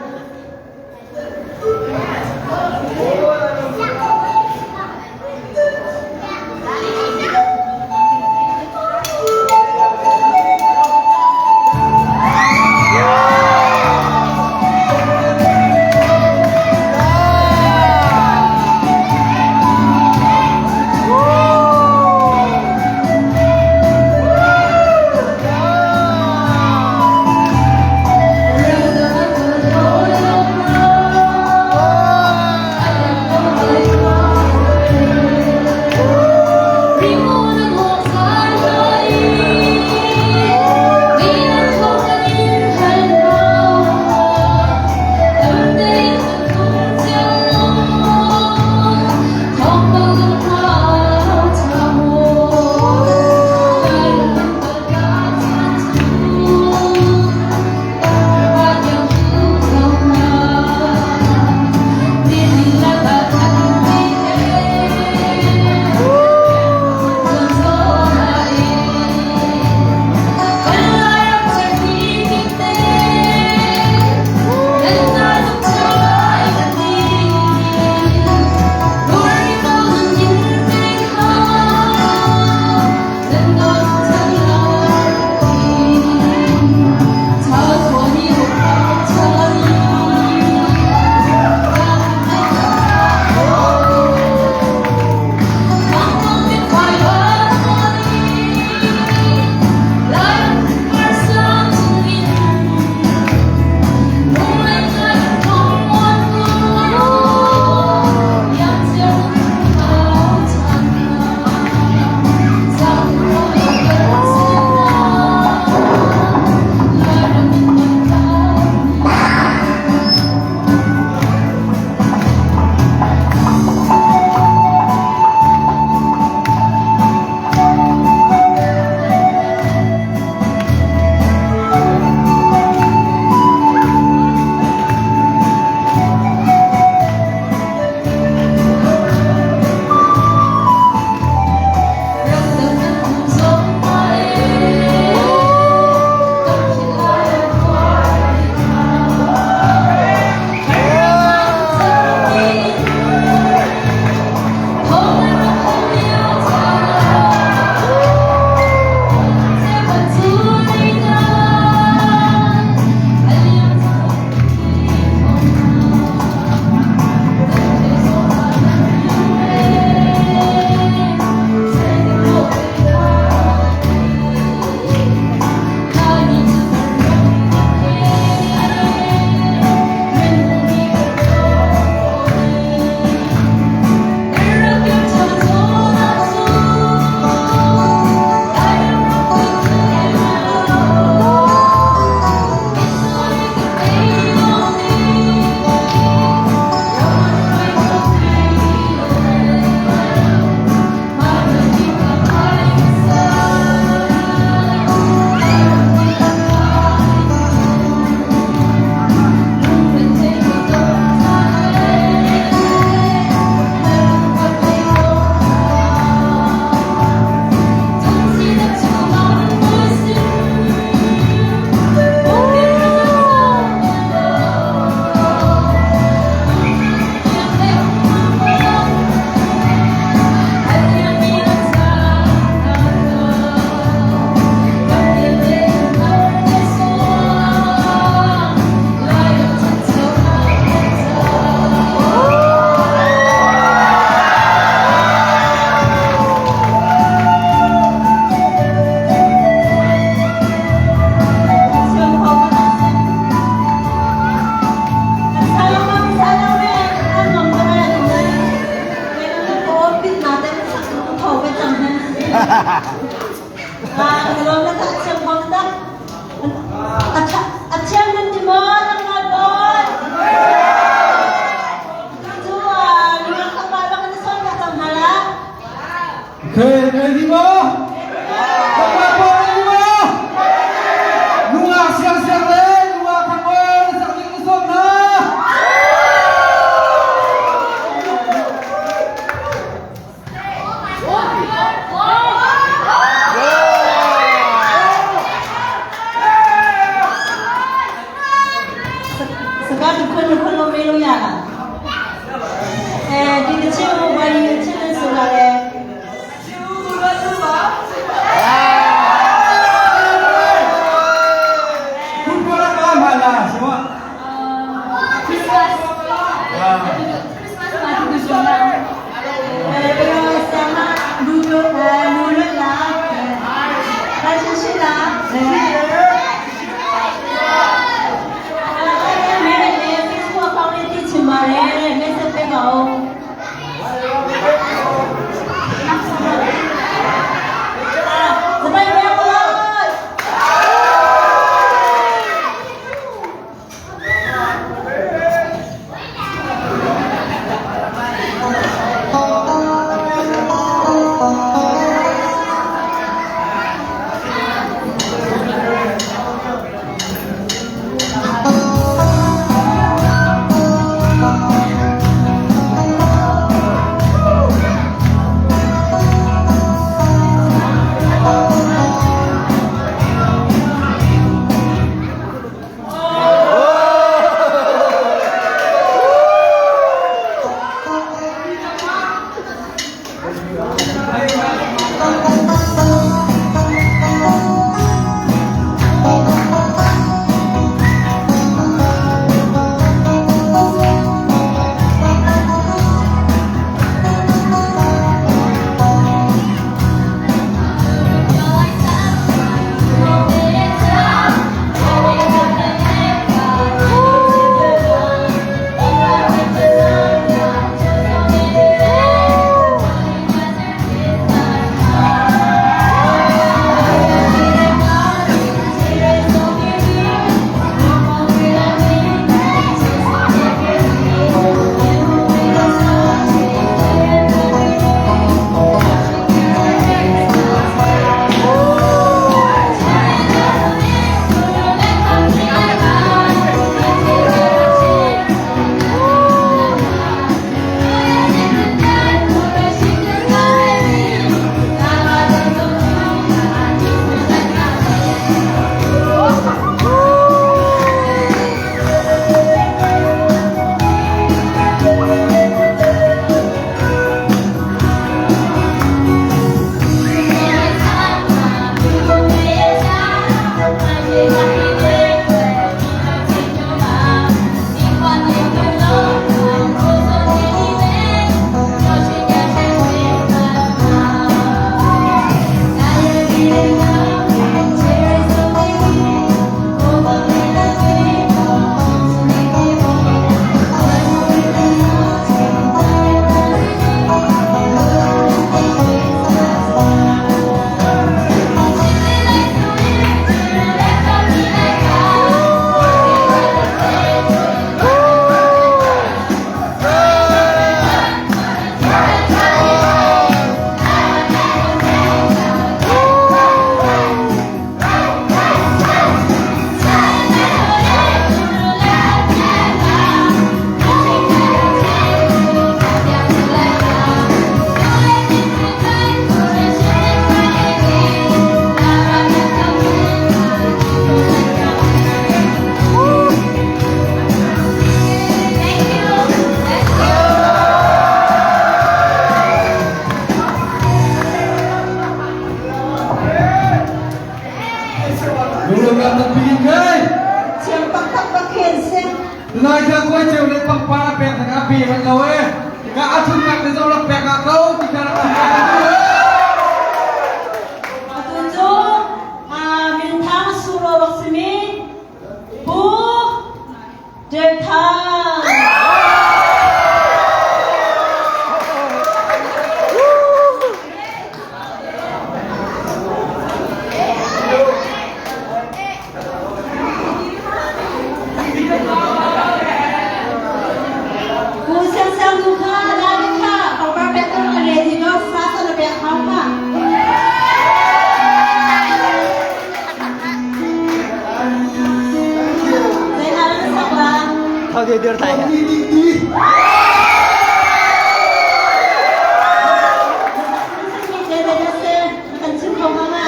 Lunglam tampi in ngei. Thiam taktak bak khi an si. Lai kha koi ceu le pangpar a pek hna pe man lo e. Ka a thunnak te zong rak pek ah ko ti kha rak Atu cu minthang suro bak simi Pu Ṭethang. Pu Siang Siang nu kha Lali kha pangpar pek a ready ko sa sa na pek hau kha. Zei hal na sak la? Thau dir dir tai. Kan chim kho ma ma.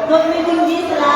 Dawtmi ding di sala.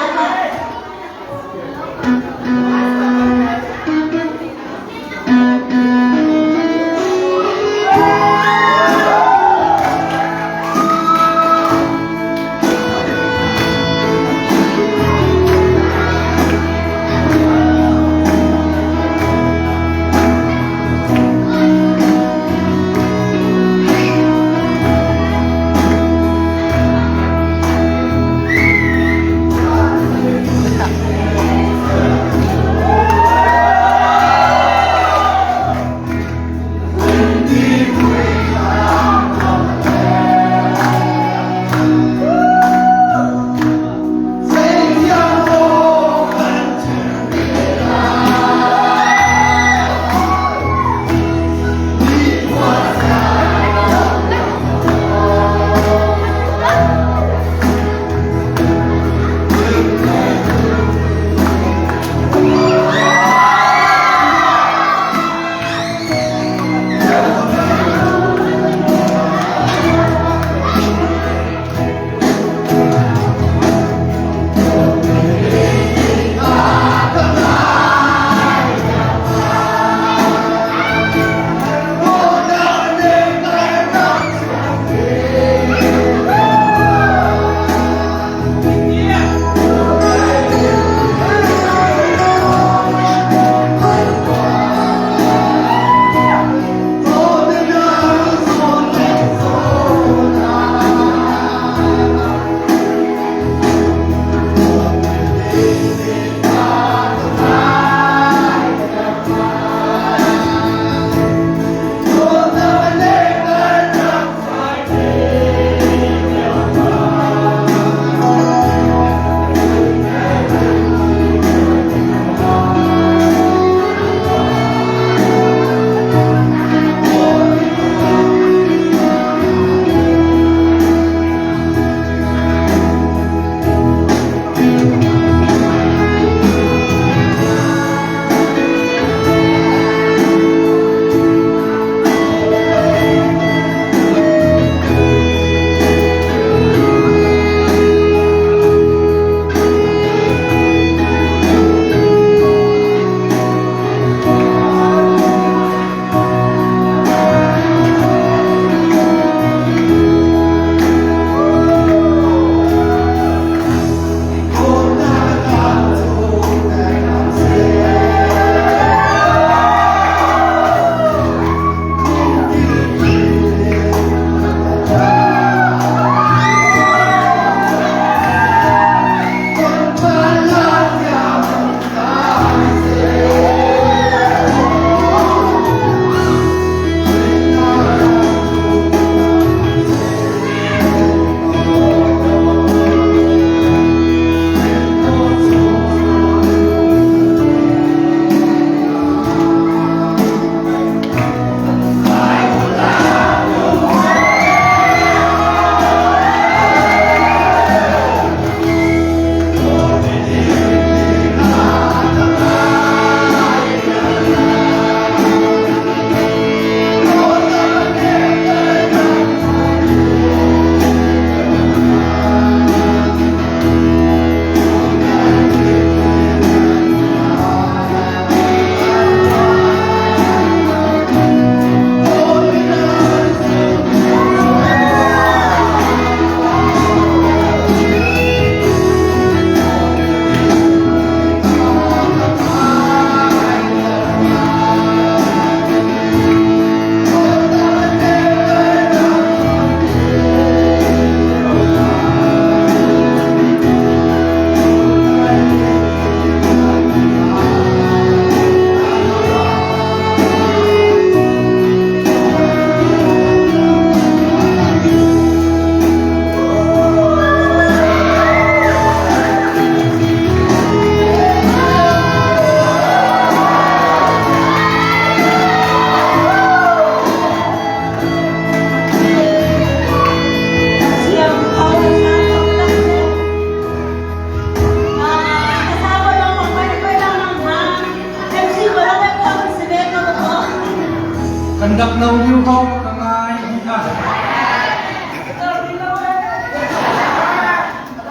Lungrawk ka ngai hi ah.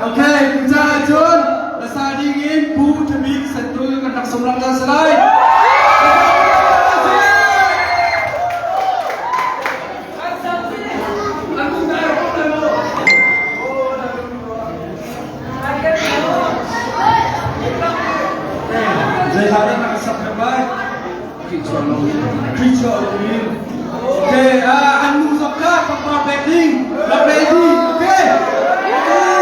Okay, cucaah cun lasa ding in Pu Thabik Santul kan rak sawm lang sa lai. Zei hla dah na ka sak lai? Creature Halloween. Okay, ah, an nu zong kha pangpar pek ding. Rak ready, okay? Okay.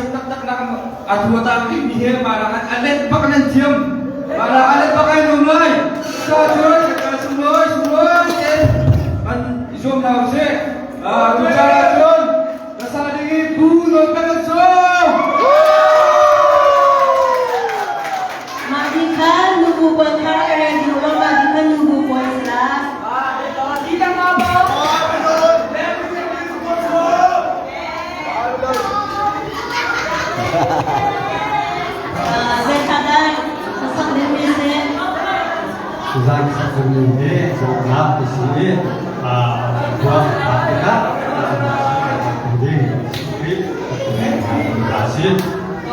thiam taktak nak atu atang mi he ma la an alet bak nan thiam ma la alet bak ai lung lai sa chun ka sungoi sungoi ten an izom na se tu cha chun ka sa ding bu no ka so. Mah di khan nubu puan thar a reng dih lo, mah di khan nubu puan si la. Zeicahdah sak dingmi a si? Tuzaan sak dingmi hi zawtnak ti si i ruang a tikah ding a si.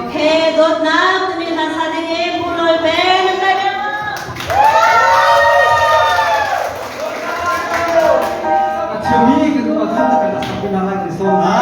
Okay, dawtnak timi hla sa ding i bu nawi pe nan kai bel. A thiami kan upa khan kan sak na lai ti so na.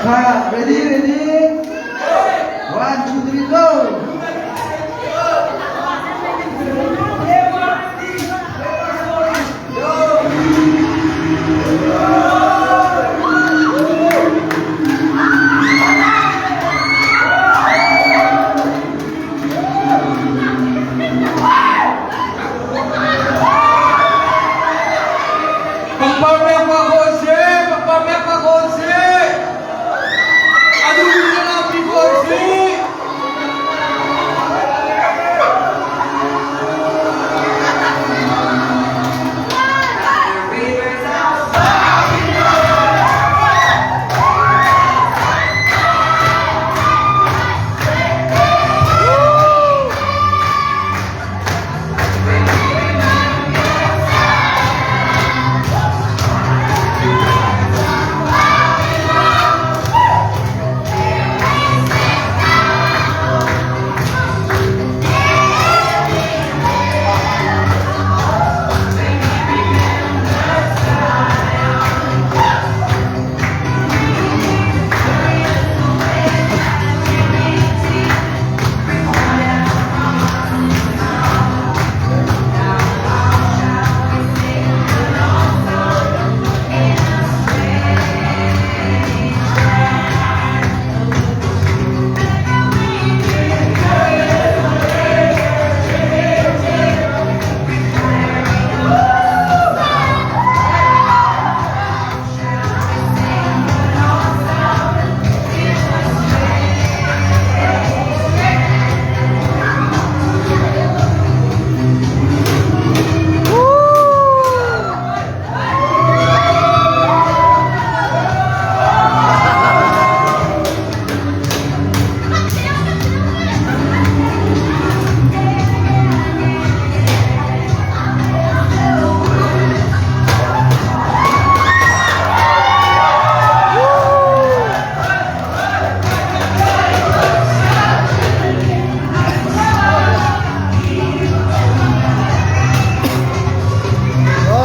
Kha, ready, ready? One, two, three, go! Pangpar pek pa ko si! Pangpar pek pa ko si! Adu na na pi ko si!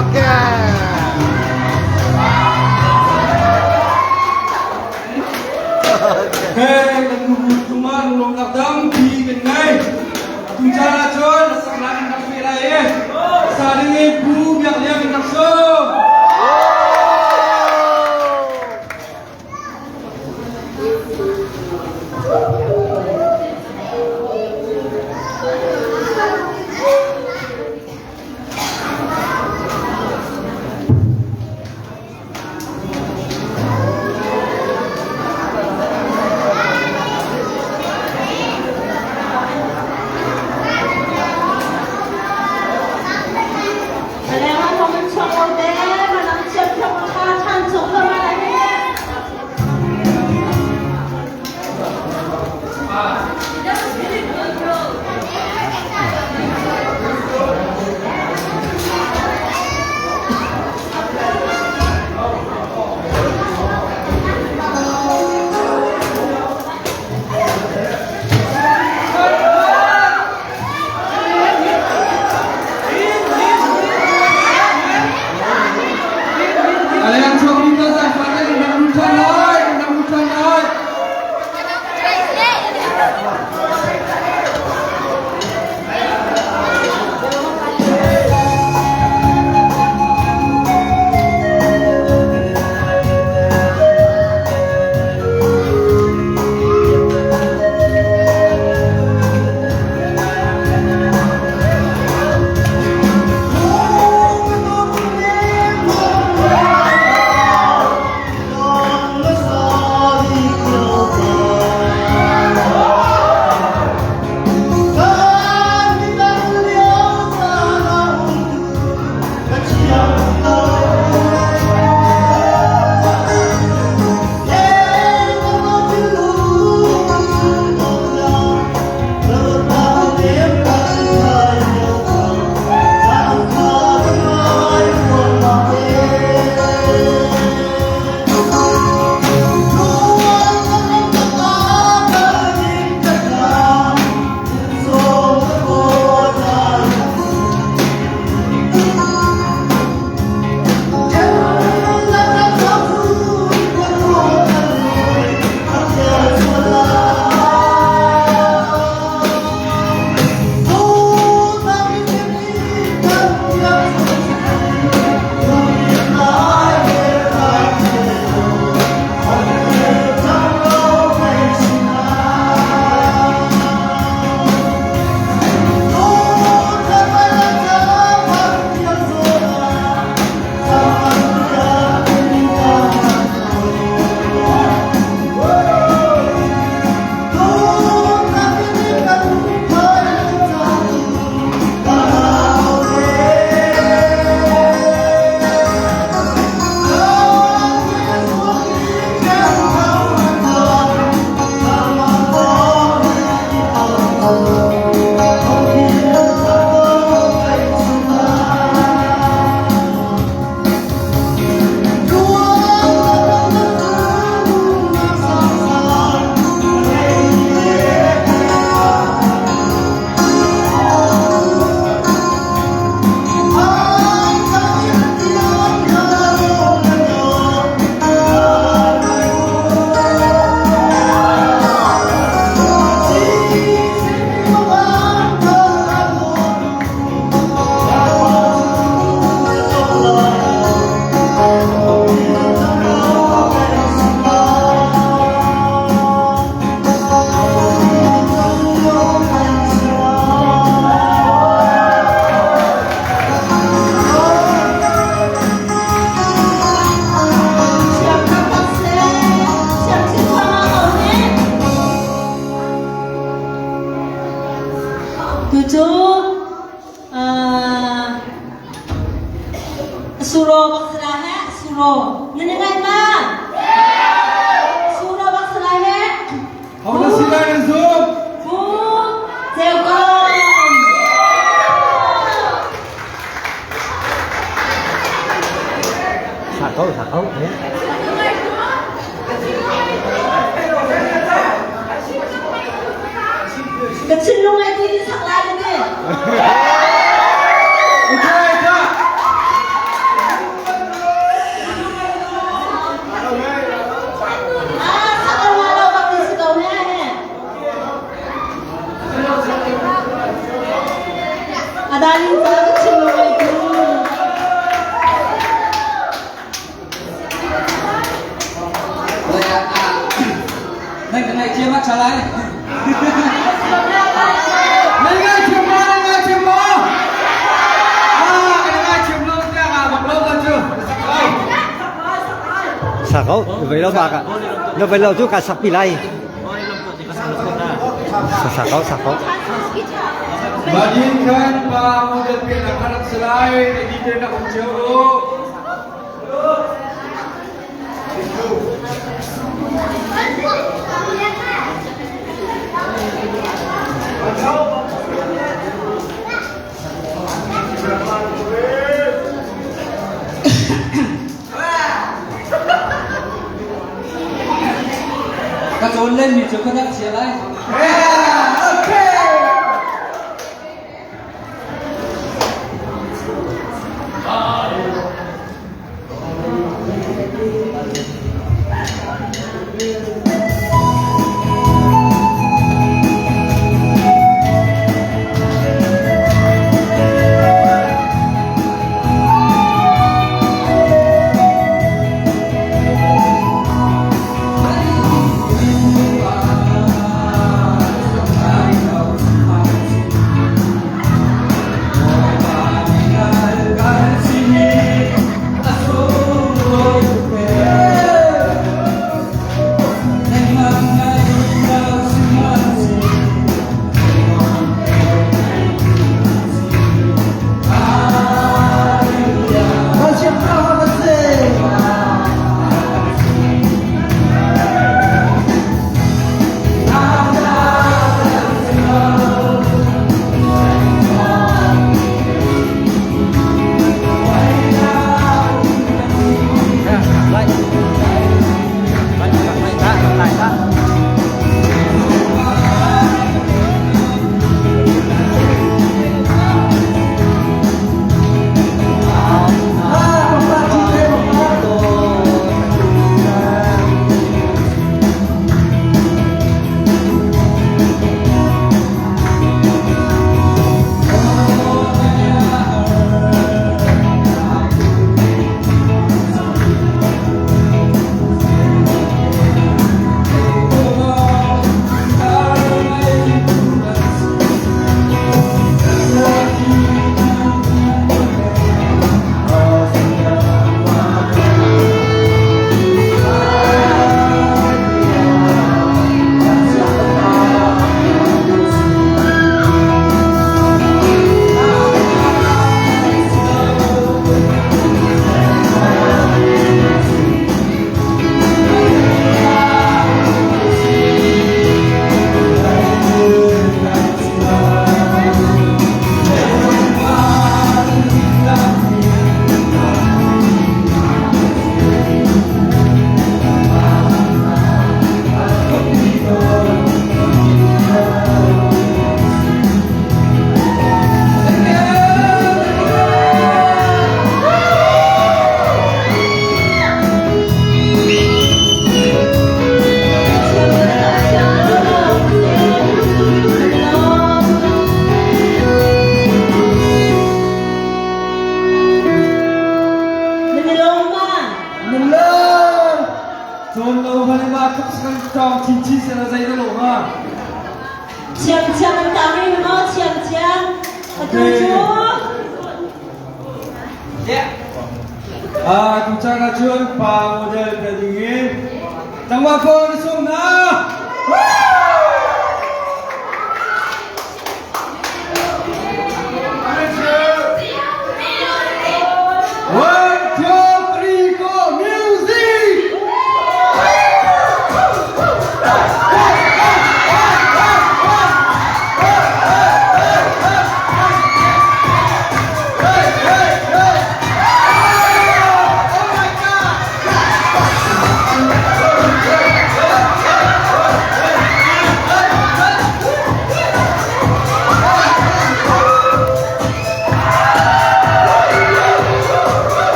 Okay. Hey, kan nu cungah lunglawmhnak tampi kan ngei. Atu caan ahcun a saknak kan rak pe lai i sa ding in Pu Biak Lian kan rak sawm. bak sala he suro. Nan i ngaih ma? Suro bak sala he. Ho na si lai nan zum? Pu Ceu Kong. Sa ko, sa ko. Ka thinlung ai ti din sak lai ne. Okay, ta. Ah, sak lo ma lo bak ti si ko he he. Adani ta ka thinlung ai tu. Nan ka ngaihthiam ah ṭha lai. Nan ngaithiam maw? Nan ngaithiam maw? Ah, kan ngaithiam lo tiah nga bak lo kan cu. Sak lo. Sak ko, vai lo bak. Na vai lo cu ka sak pi lai. Sak ko, sak ko. Badin kan pa model pe na kharak salai, editor na um cheu. Ka cawn lenmi cu ka rak chia lai. Yeah, okay. Cawn lo hman ma khap sang tong chin chin se la zai na lo ma. Chiam chiam an tang ri maw chiam chiam. Atu cu. Ah, tu chan ah cun pa model pe ding in tangwa phone sung na. One, two.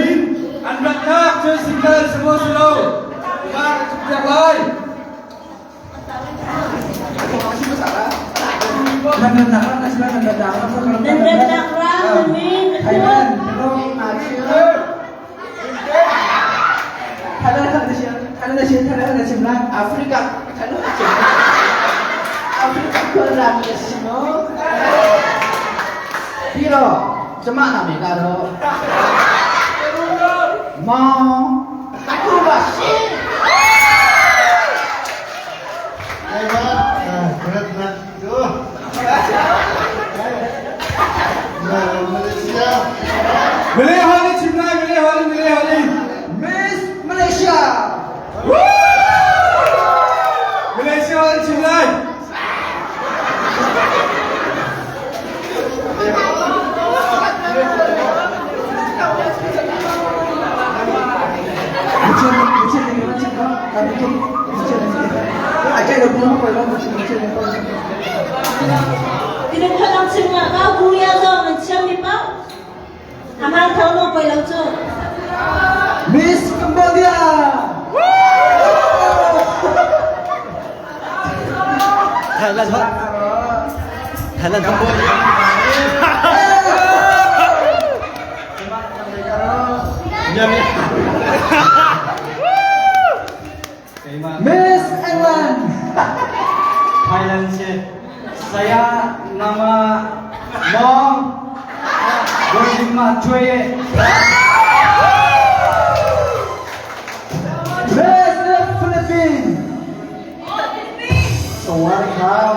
Min an ratnak cu signal si maw si lo? Nga ka chim piak lai. Nan ratnak ram nan min Thailand, Africa, Africa ပြီးတော့ကျမနာမည်ကတော့မောင်အခုပါရှင် Malay Holi chim lai, Malay Holi, Malay Holi. Miss Malaysia. Malaysia Holi chim lai. Tinung chim nga ka kuya zong nan chiam mi pau. Amang thau no poi lo chu. Miss Cambodia. Thailand Thailand Cambodia. Miss England. Thailand si. Saya nama Mong Gojima Chue. Miss Philippines. สวัสดีครับ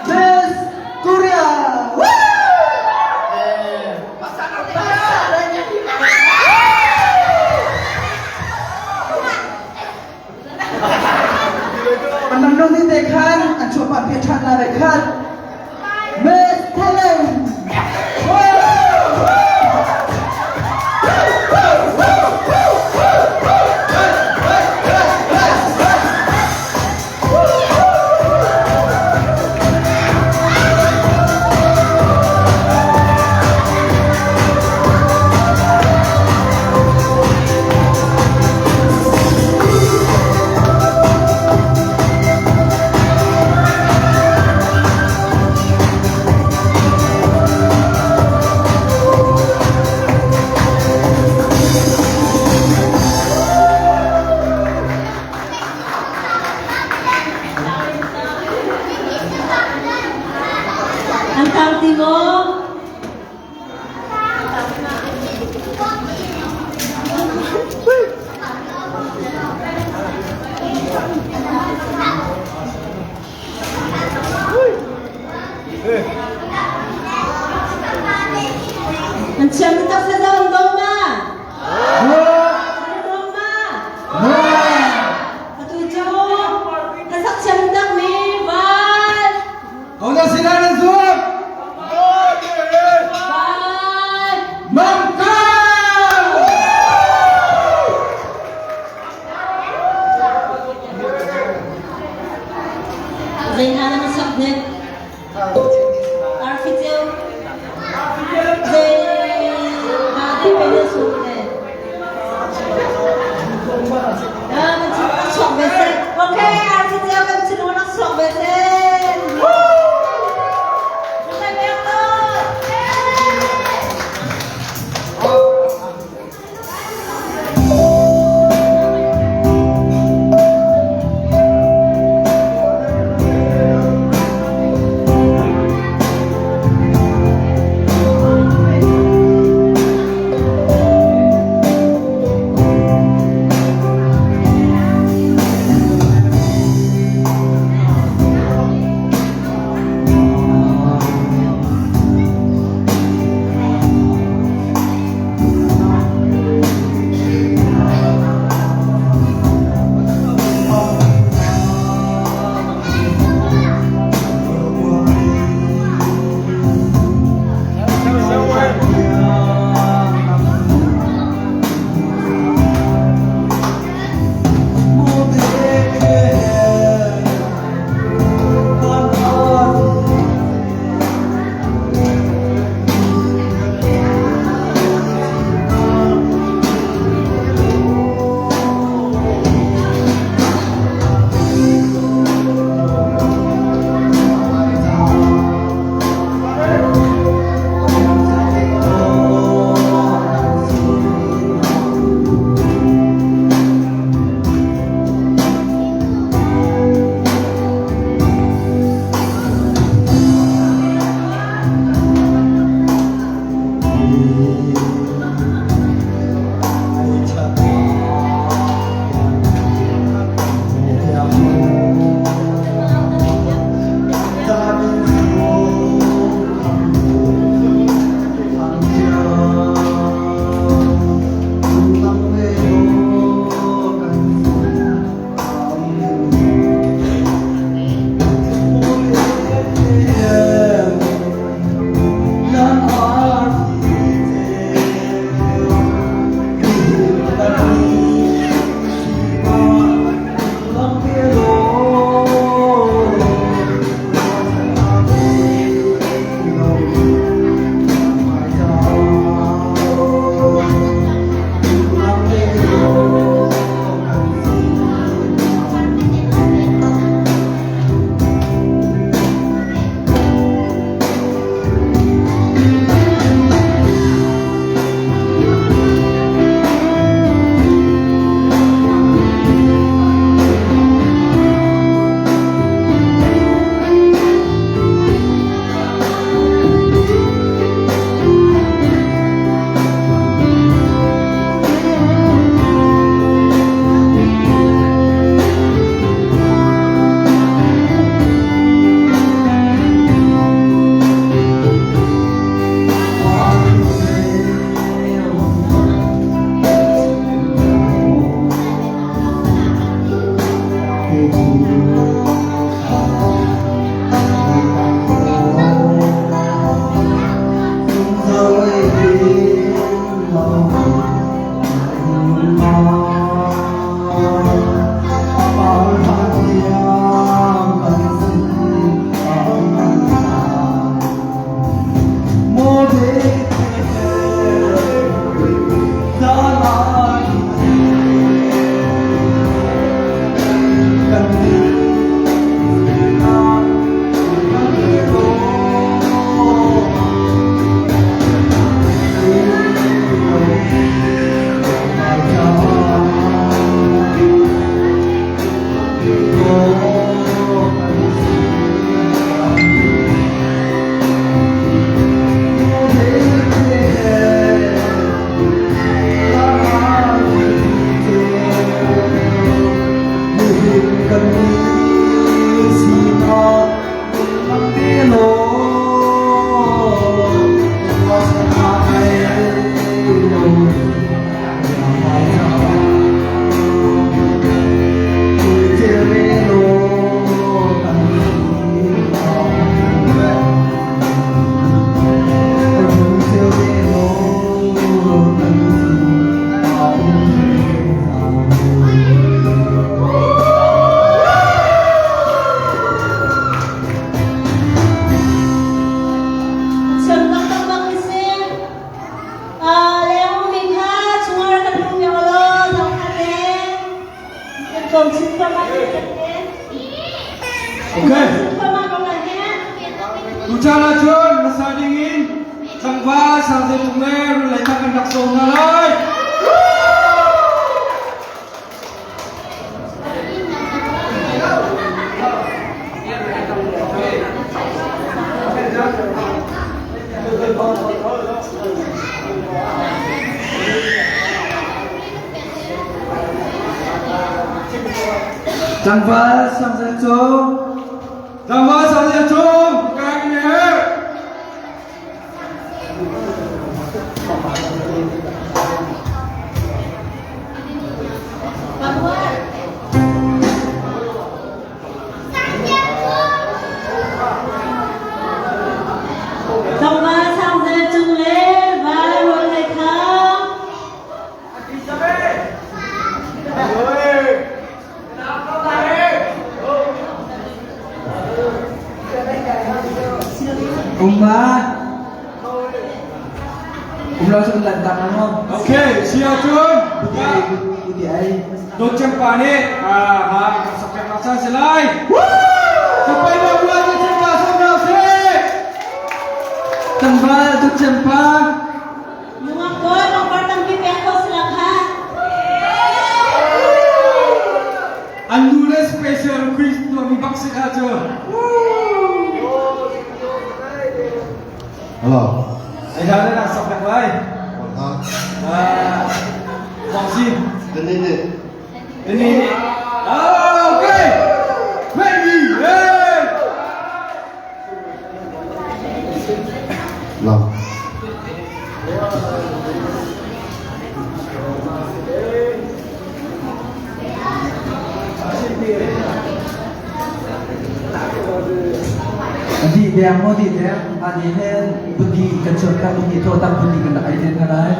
Miss Korea. Manang ni te khan an chua pa phe than la rai khan Miss Thailand. An tang ti mo. An chiam mi tak sa zong dong ma. Dong ma. Atu chu. Ka sak chiam tak mi van. Kau dah sila dan zuam. Van. Mangkang. Zei hna na sak net. Architect. Zei ha di pe na su ne. Ah, kan sok ve se. Okay, architect kan chinu na sok ve se. Bukan pek to. Tuchan ahcun hmasa dingin tlangval Sang Zel Cung le Rulei Thang kan rak sawm hna lai. Tlangval Sang Zel Cung. Tlangval Sang Zel Cung, kai kan herh. Tlangval Sang Zel Cung le Val Rawl Hlei Thang. Umma. Umlo sa lan tang mo. Okay, si ahcun Buti ay. Dawt Cem pa nih ha sak piak nak caan si lai. Sampai na bulan Dawt Cem pa sawm hna usih. Tlangval Dawt Cem pa. Nungak pawl pangpar tampi pek ko sila kha. An nu le special quiz tuahmi bak si kha cu. Hello. Ai hla na sak piak lai. Ah, Wang Si. Ini ni. Ini ni. Ah, okay. Ready. Hey. Lo. Di deng mo di deng ani hen budi kan chuat ka budi to tam budi kan ai den lai.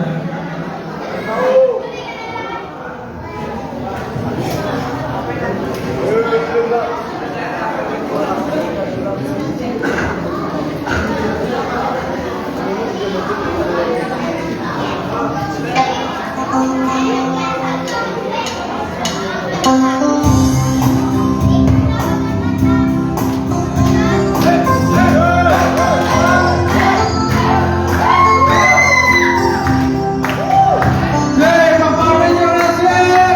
Hey, pangpar Radio Nasi,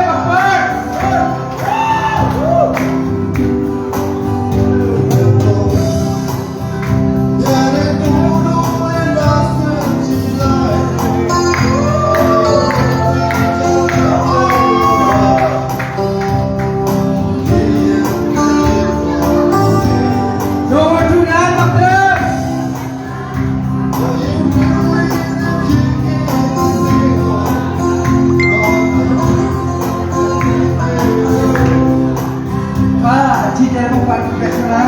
pangpar. Nomor 2 dokter. Pa, chi deng pangpar pek sala.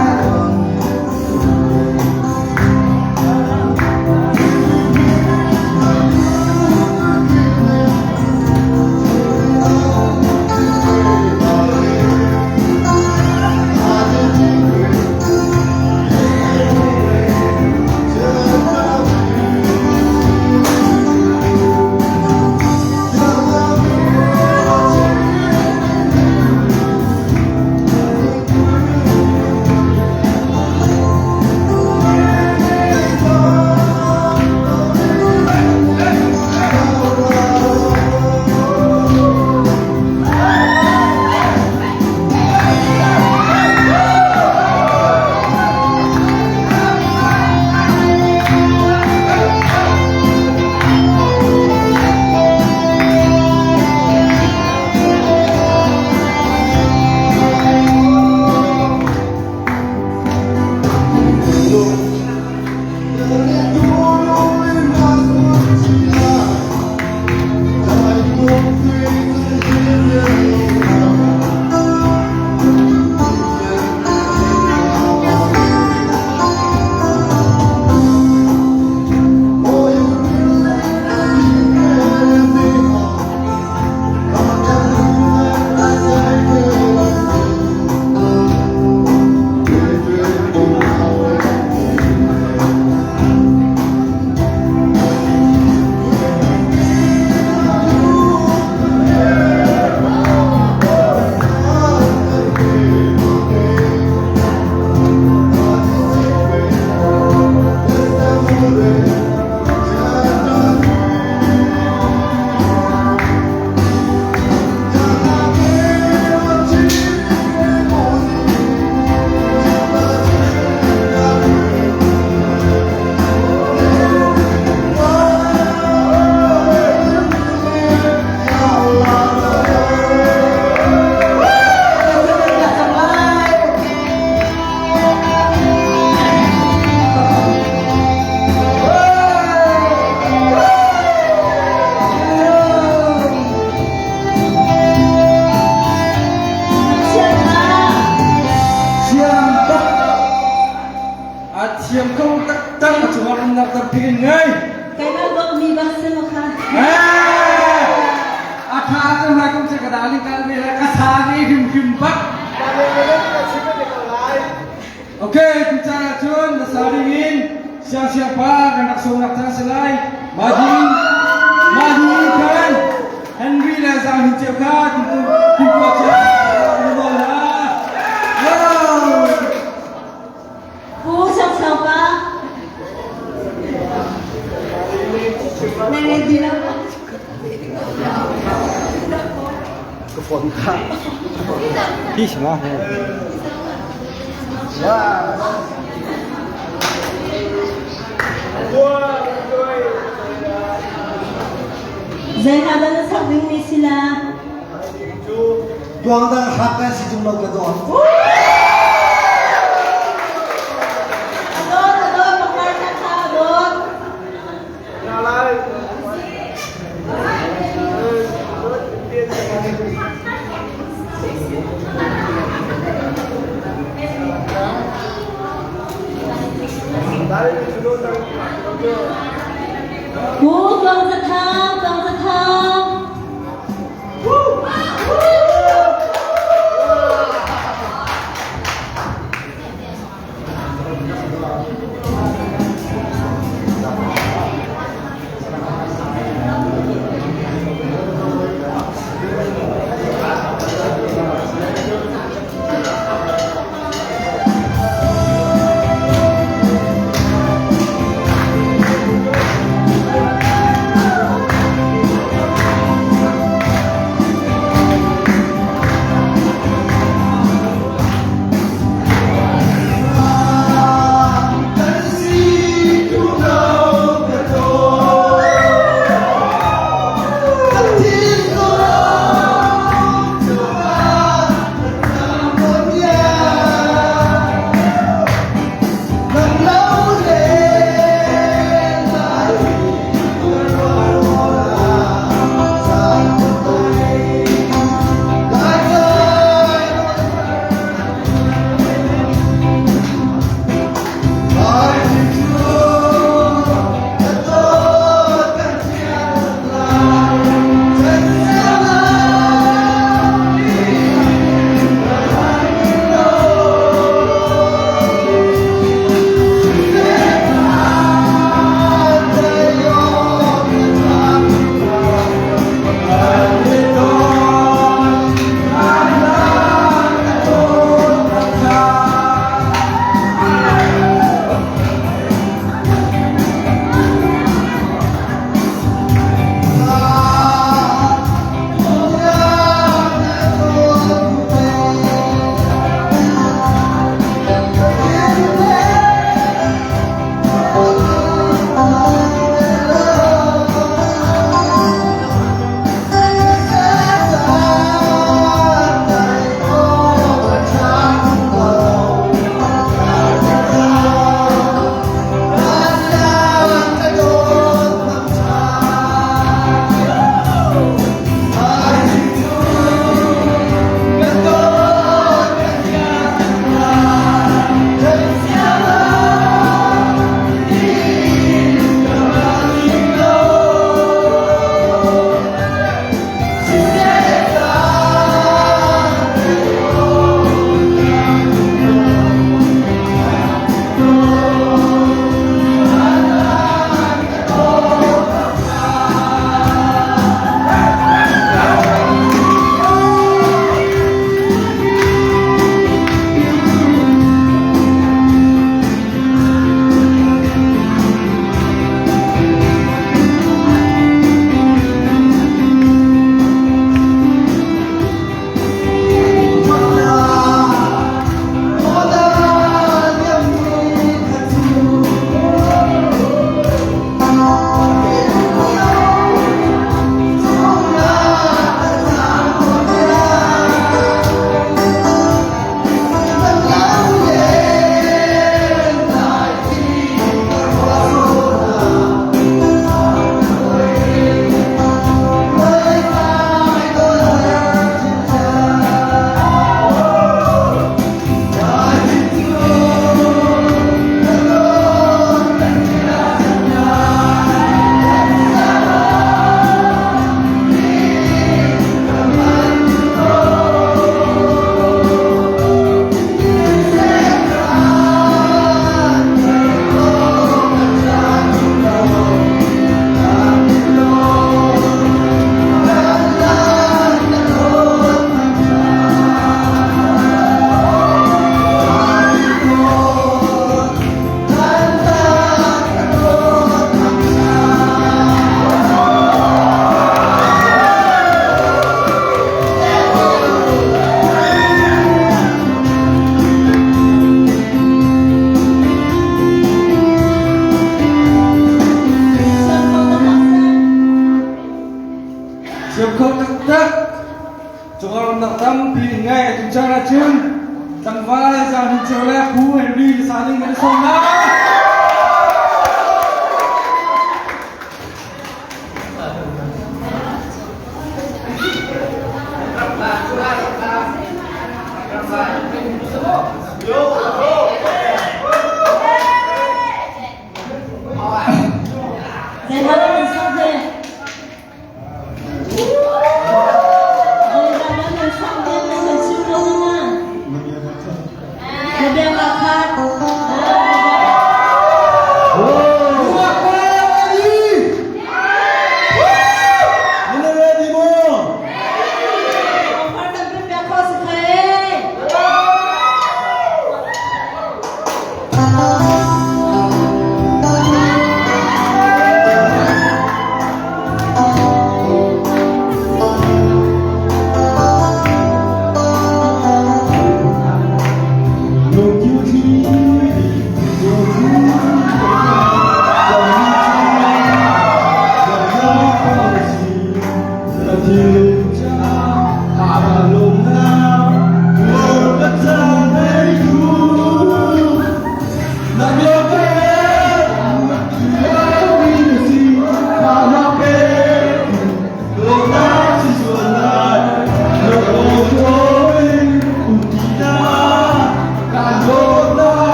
Thiam ko taktak a cungah rumnak tampi in ngei. Keimah dawtmi bak si maw kha? A tha cu hmai kum che ka darling kal ve le ka sa ni hrim hrim bak. Okay, tu caan ah cun na sa ding in siang siang pa kan rak sawmnak cang si lai. Mahdi Mahdi khan Henry le Zang Hin Ceu kha timtuah cia nawl hna. Pu Sang Sang pa. Na ready lo? Ka phone kha. Hi ma. Yeah. Zei hla dah na sak dingmi si la? Tuang dang hak kan si tung lo ka dawt. Adawt, adawt, pakar na kha adawt. Pu Tuang Za Thang, Tuang Za Thang. Ceu le Pu Henry sa ding kan sawm hna.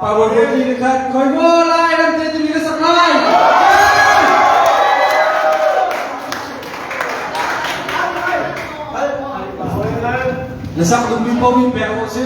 Pa Bawi Bawi ti khat khoi maw lai ram te timi ka sak lai. Na sak duhmi paoh in pek awk si.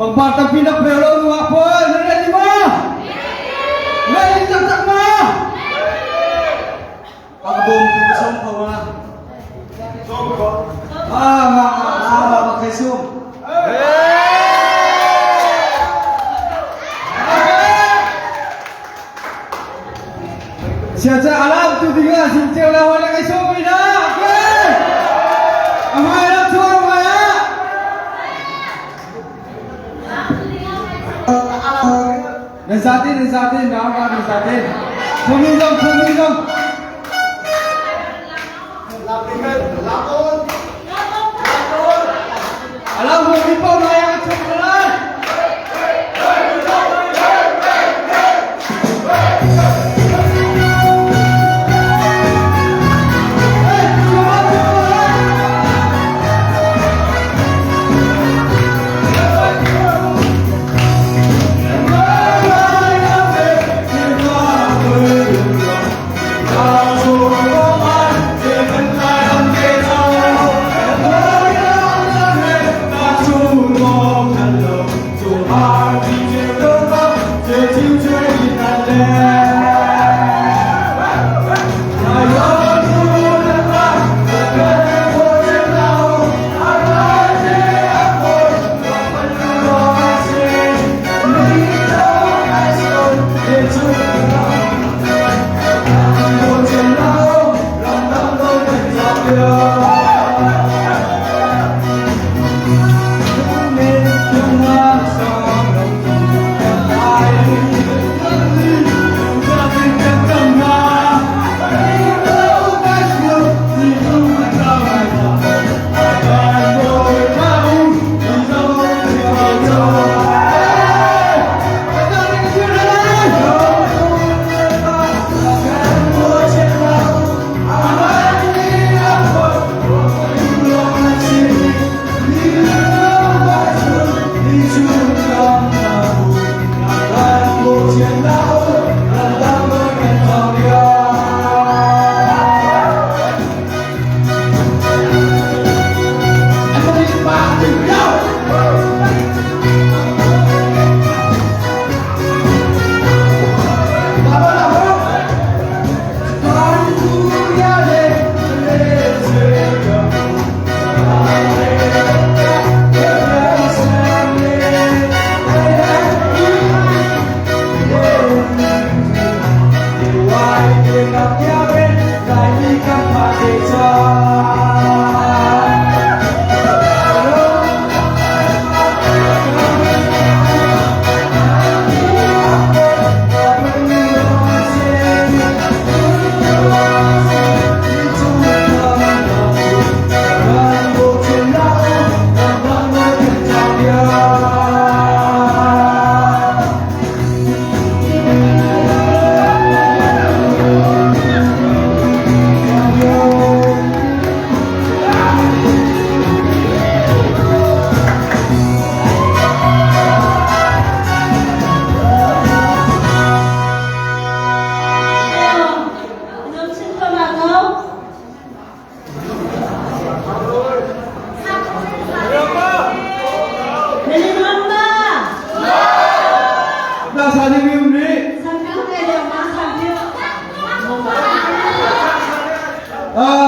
Pangpar tampi nak pe lo nuwa pawl na ready ma? Ready taktak ma? Ang bom tu ka som ko ma. Ah, ma ah, ma ma kay sum. Siaca alam tu ding ah sin ceu la hoi la kai so mai na. Okay. Amai la chuar mai a. Nan zate nan zate na ma nan zate. Phumi zong phumi zong. Alam ho mi pa mai a chok lai.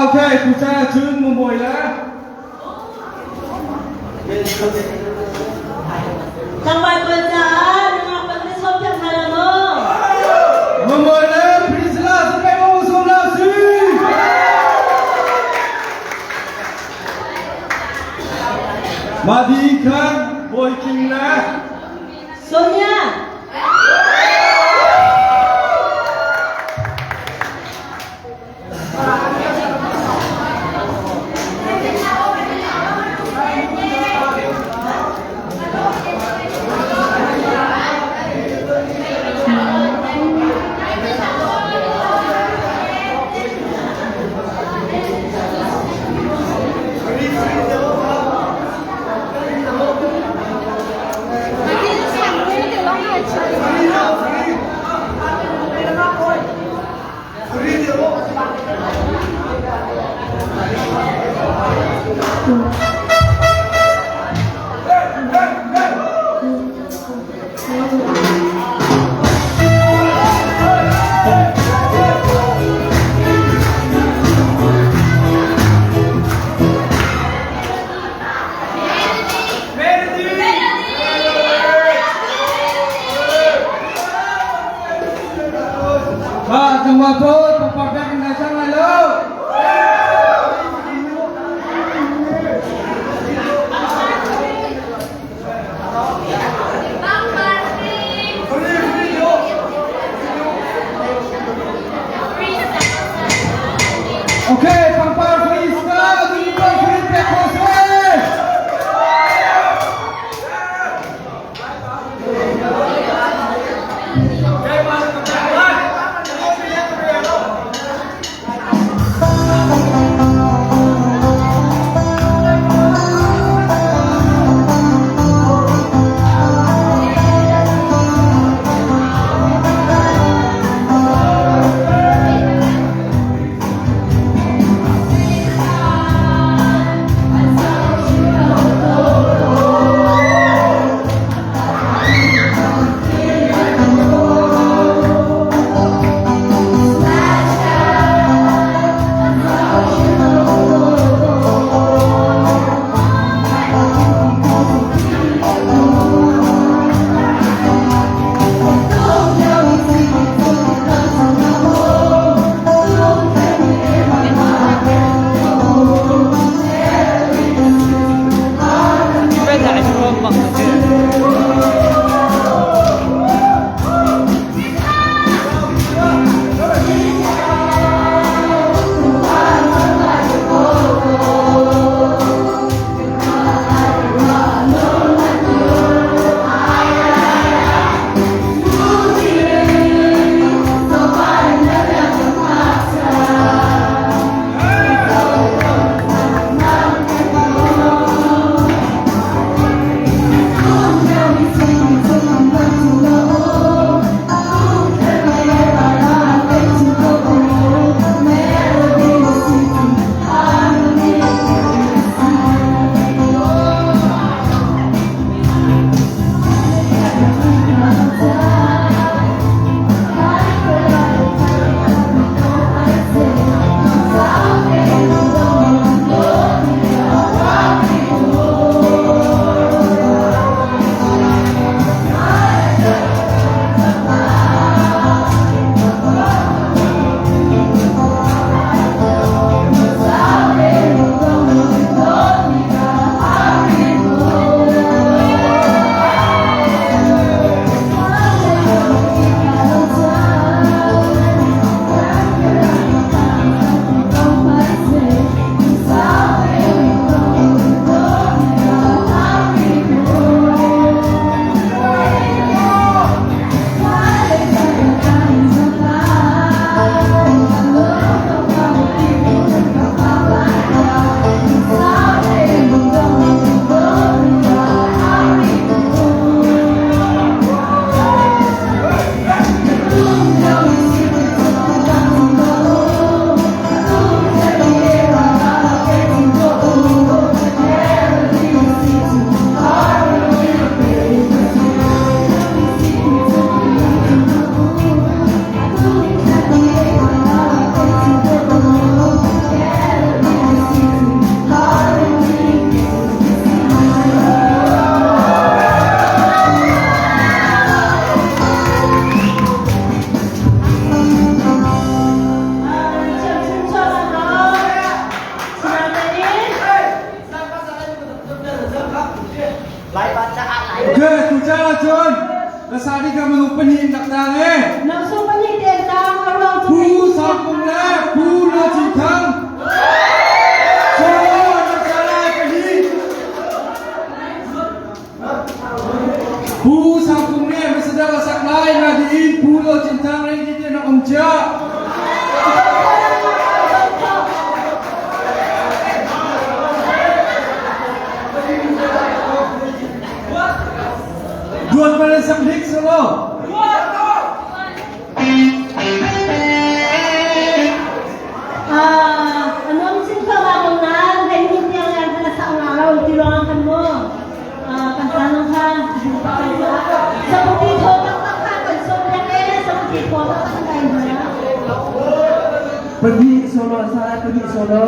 Okay, tu cun mawi le. Tlangval pawl caah nungak pawl na sawmpiak hna la maw? Mawi le Priscilla sakai mo sawm la si. Madi khan Boy King le Sonia. Okay, pangpar please ka dun pang pek ko se. Okay, tu caan ahcun Lasari ka minung pahnih in rak tang e. Pu Sang Pung le Pu Lo Cin Thang. Solo rak salai pahnih. Pu Sang Pung nih Ambassador a sak lai na diin Pu Lo Cin Thang rei ti te nak um cia. Duat pa rin sak hik solo. Anong sin pa ba kong nan hei ni tiang yan kana sa ang araw ti ruang kan mo kan tanong ka sa puti tho tak tak ka kan som lang eh sa puti tho tak tak kai na. Pergi solo saya pergi solo.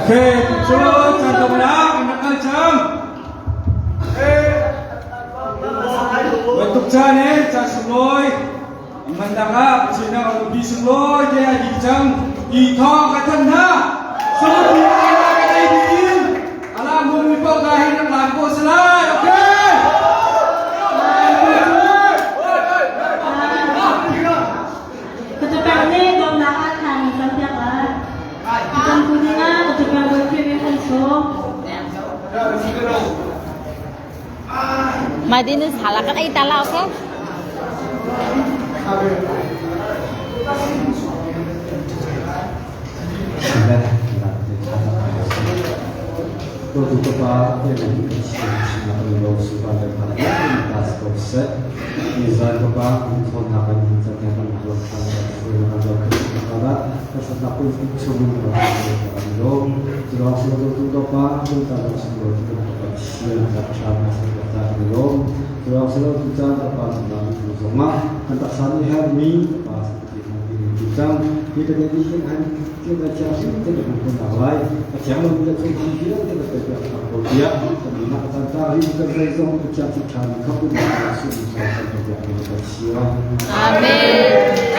Okay, cu chan to na kan kal cang. Bantuk caan he ca sunglawi mandak ah Pathian ah kan bi sunglawi te a ding cang. I thawng ka thanh hna. Sunglawi ai la ka ei ding. Ala mung mi pau ka hin rak lan ko salai. Okay. Katupaw nih dawtnak ah thla nan campiak lai. Camtu dingah katupaw bawi Khrih min kan sawm. Madin salah kan ay tala okay? Dawtu ka pa te na hi ka chim chin nak lo su pa le phan ta ko se ni zan ka pa an thon na kan hin chan kan lo khan ka na kan lo ka ba ka sa na pun chung na kan lo chu lo su do tu do pa tu ta lo su lo tu ka chian ta cha na sa ka ta lo chu lo su lo tu cha ka pa na tu zo ma kan ta sa ni ha mi pa sa ti na ti chang ni ka ni hin han ti na cha sin te ka ko na lai a chiang lo mi chung han ti te ka pe ka ko tia ka ni na ka ta ri ka zai zong ka cha chi tha ni kha pu na su ni sa ka ka ya ni ka chia. Amen.